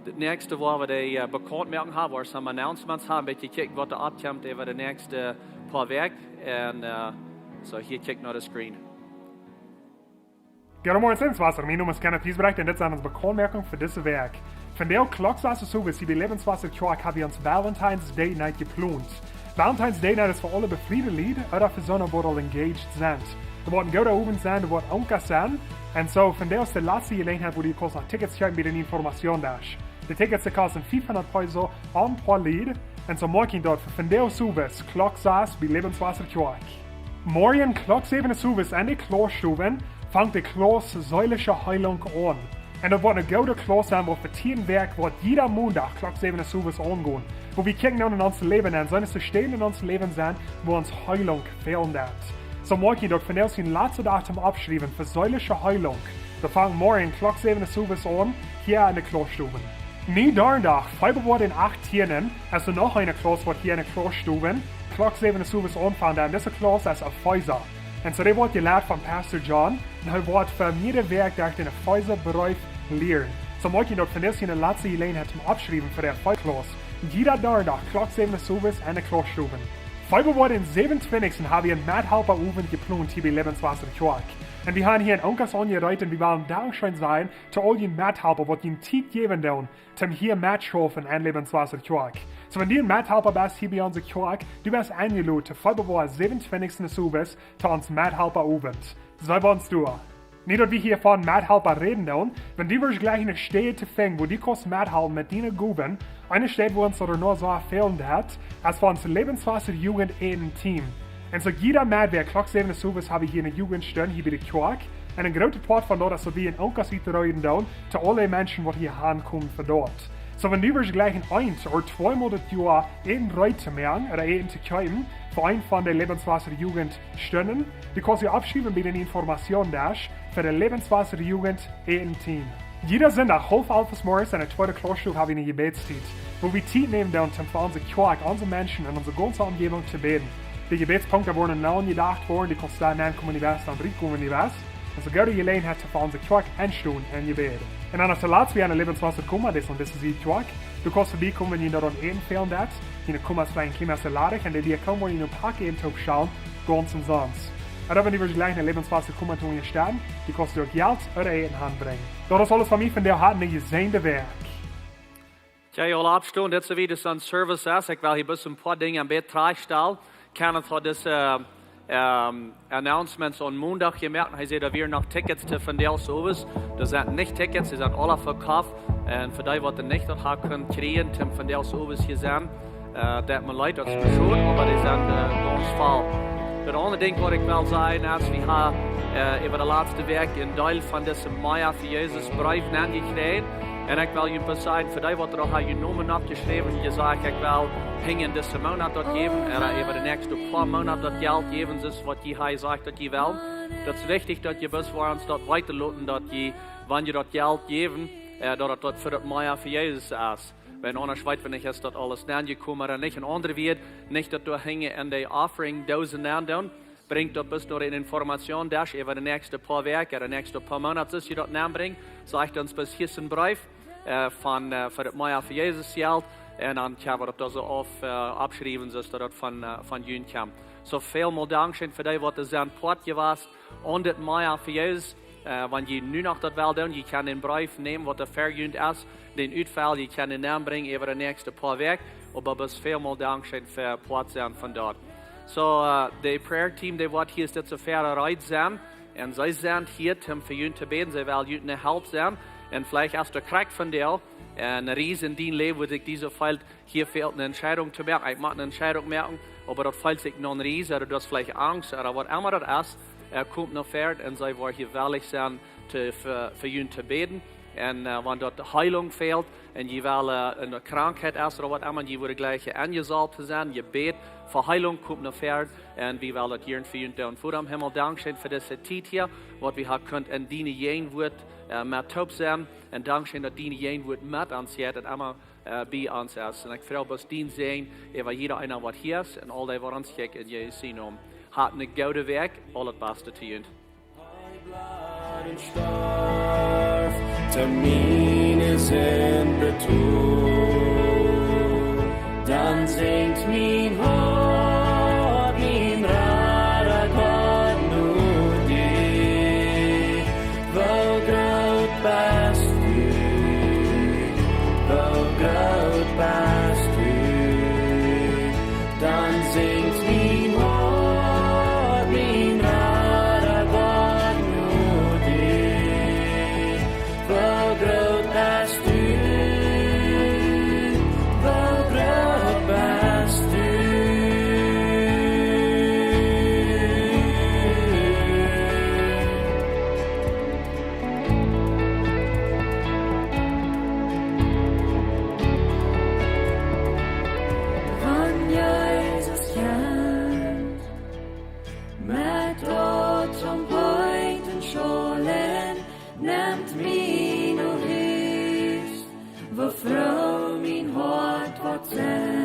Daut näakjste, wua wie dee, äh, bekaunt moaken, haben wie some Announcements, haben een bät jekjikjt, waut doa oppkjemt äwa de näakjste poa Wäakj. Un, äh, soo, hia kjikjt no de screen. Goodemorjen, Lebenswasser. Mien Nomen es Kenneth Giesbrecht un dit es ons Bekauntmoakunk fa dise Wäakj. Vondoag Klock sass Owes hia bie Lebenswasser Kjoakj ha wie ons Valentine's Date Night jeplont. Valentine's Date Night es fa aule befriede Lied ooda fa soone, waut aul engaged sent. Daut woat een gooda Owent sennen, daut woat Onkas sennen. Un soo, vondoag es de latste Jeläajenheit, wua du kaust noch Tickets kjeepen bie dän Informationsdesk. De Tickets, dee kosten fiefhundat Peso een poa Lied. Un soo moak jie daut fa vondoag Owes, Klock sass bie Lebenswasser Kjoakj. Morjen Klock säwen Owes en de Klaussstowen fangt de Klauss Seelische Heilung aun. Un daut woat eene goode Klauss sennen, waut fa tieen Wäakj woat jieda Mondach Klock säwen Owes aungonen. Wua wie kjikjen en ons Läwen un seenen, daut doa Städen en ons Läwen sent, wua ons Heilung fälen deit. Soo moak jie daut vondoag dän latsten Dach toom Oppschriewen fa Seelische Heilung. Daut fangt morjen Klock säwen Owes aun, hia en de Klaussstowen. Nu Donnadach, Februar dän achtienden, es doa noch eene Klauss, waut hia en de Klaussstowen Klock säwen Owes aunfangt. Un dise Klauss es Efeesa. Un soo, dee woat jeleit von Pastor John. Un hee woat fa mea Wäakj derch dän Efeesa Breef lieren. Soo moak jie daut vondoag dän latsten Jeläajenheit toom Oppschriewen fa de Efeesa Klauss. Jieda Donnadach Klock säwen Owes en de Klaussstowen. Februar dän säwenuntwintichsten ha wie een Methalpa Owent jeplont hia bie Lebenswasser Kjoakj. Un wie haben hia een Onkas aunjereet un wie wellen Dankscheen sajen to aul june Methalpa, waut june Tiet jäwen doonen, toom hia metschaufen en Lebenswasser Kjoakj. Soo, wan du een Methalpa best hia bie onse Kjoakj, du best enjelot, Februar säwenuntwintichsten Owes, to ons Methalpa Owent. Soo, wan du, nich daut wie hia von Methalpa räden doonen, wan du wurscht jleichen eene Städ to finjen, wua du kaust methalpen met diene Gowen, eene Städ, wua ons daut noch soo fälen deit, es fa ons Lebenswasser Jugend Äten Team. Un soo jieda Moonat Klock säwen Owes ha wie hia eene Jugendstund hia bie de Kjoakj. Un een groota Poat von daut es, daut wie een Onkas utreiden doonen to aule Menschen, waut hia aunkomen fa daut. Soo, wan du wurscht jleichen eent ooda tweemol daut Joa Äten reed to moaken ooda Äten to kjeepen fa eene von de Lebenswasser Jugend Stunden, du kaust die oppschriewen bie dän Informationsdesk fa de Lebenswasser Jugend Äten Team. Jieda Sindach, haulf alf zemorjes en de tweede Klaussstow ha wie eene Jebädstiet, wua wie Tiet nämen doonen, om fa onse Kjoakj, onse Menschen un onse gaunze Omjäwunk to bäden. De Jebädspunkten woaren aunjedocht woaren, du kaust doa nenkomen, wan du west, un rutkomen, wan du west. Daut es eene goode Jeläajenheit, fa onse Kjoakj enstonen en Jebäd. Un dan, aus latst, wie aun de Lebenswasser Koma, dee es aun dise Sied Kjoakj, du kaust verbiekomen, wan jie doa aun Äten fälen deit, june Koma es veleicht een kjlien bät ladich, un dee, dee kjennen woaren, june Poa Äten toopstalen, gaunz omsonst. Un wan du wurscht jleichen Lebenswasser Koma to june Städ, du kaust uk Jelt ooda Äten aunbrinjen. Daut es aules von mie vondoag, hab eene jesäajende Wäakj. Kjikj, aule oppstonen, dit es wada soon Service es. Ekj well hia bloos een poa Dinja een bät trajchtstalen. Kenneth haud dise, ähm, Announcements aun Mondach jemoakt. Hee säd, doa wieren noch Tickets to vondoag Owes. Doa sent nich Tickets, dee sent aule vekoft. Un fa dee, waut nich daut haben kunnen kjrieen, toom vondoag Owes hia sennen, äh, deit mie leet, daut es schod, oba dee sent, äh, gaunz voll. Daut aundre Dinkj, waut ekj well sajen, es, wie haben, äh, äwa de latste Wäakj een Deel von dise Mea fa Jesus Breef nenjekjräajen. Un ekj well junt bloos sajen, fa dee, waut doa noch haben june Nomen oppjeschräwen, jie sajen: "Ekj well hinjen dise Moonat daut jäwen, ooda äwa de näakjste poa Moonat daut Jelt jäwen, soo aus waut jie haben jesajcht, daut jie wellen." Daut es wichtich, daut jie bloos fa ons daut weeten loten, daut jie, wan jie daut Jelt jäwen, äh, daut daut fa daut Mea fa Jesus es. Wiels aundasch weet wie nich, es daut aules nenjekomen ooda nich. En aundre Wieed, nich daut doa hinjen en de Offering Doosen nendoonen, brinjt daut bloos no dän Informationsdesk äwa de näakjste poa Wäakj, de näakjste poa Moonat, soo aus jie daut nenbrinjen, sajcht ons bloos: "Hia es een Breef, äh, von, äh, fa daut Mea fa Jesus Jelt." Un dan kjenn wie daut doa soo auf, äh, aufschriewen, soo daut daut von, äh, von junt kjemt. Soo, välmol Dankscheen fa dee, waut doa sent Poat jewast. Un dit mea fa Jesus, äh, wan jie nu noch daut wellen doonen, jie kjennen dän Breef nämen, waut doa fa junt es, dän utfelt, jie kjennen dän nenbrinjen äwa de näakjste poa Wäakj. Oba bloos välmol Dankscheen fa Poat sennen von daut. Soo, äh, de Prayer Team, dee woat hia dit soo wieda reed sennen. Un see sent hia, om fa junt to bäden. See wellen junt ne Help sennen. Un veleicht es daut krakjt vondoag ne Ries en dien Läwen, wua sikj dee soo fält, hia fält ne Entscheidunk to moaken. Ekj mott ne Entscheidunk moaken, oba daut fält sikj no ne Ries, ooda du hast veleicht Angst, ooda waut emma daut es, äh, kom no ver un see woaren hia wellich sennen, to, fa, fa junt to bäden. Un, äh, wan daut Heilunk fält, un jie wellen, äh, ne Krankheit es ooda waut emma, jie woaren jlikj enjesault to sennen, jie bäden fa Heilunk, kom no ver, un wie wellen daut hia fa junt doonen. Voda em Himmel, Dankscheen fa dise Tiet hia, waut wie haben kunt en diene Jäajenwoat, äh, met toop sennen. Un Dankscheen, daut diene Jäajenwoat met ons jeit, daut emma, äh, bie ons es. Un ekj froag bloos dien Säajen äwa jieda eena, waut hia es, un aul dee, waut ons kjikjen, en Jesus sienen Nomen. Hat ne goode Wäakj, aulet Baste to junt. Hee bleef un storf, toom miene Sind betolen. Dan sinjt mien Hoat, mien Rada Gott, no die. Woo groot best du, woo groot best du. Dan sinjt mien Hoat, mien Rada Gott, no die. Woo groot best du, woo groot best du. Wan Jesus kjemt met daut toom Punkt un Scholen, nemt mie no Hus, woo froo mien Hoat woat sennen.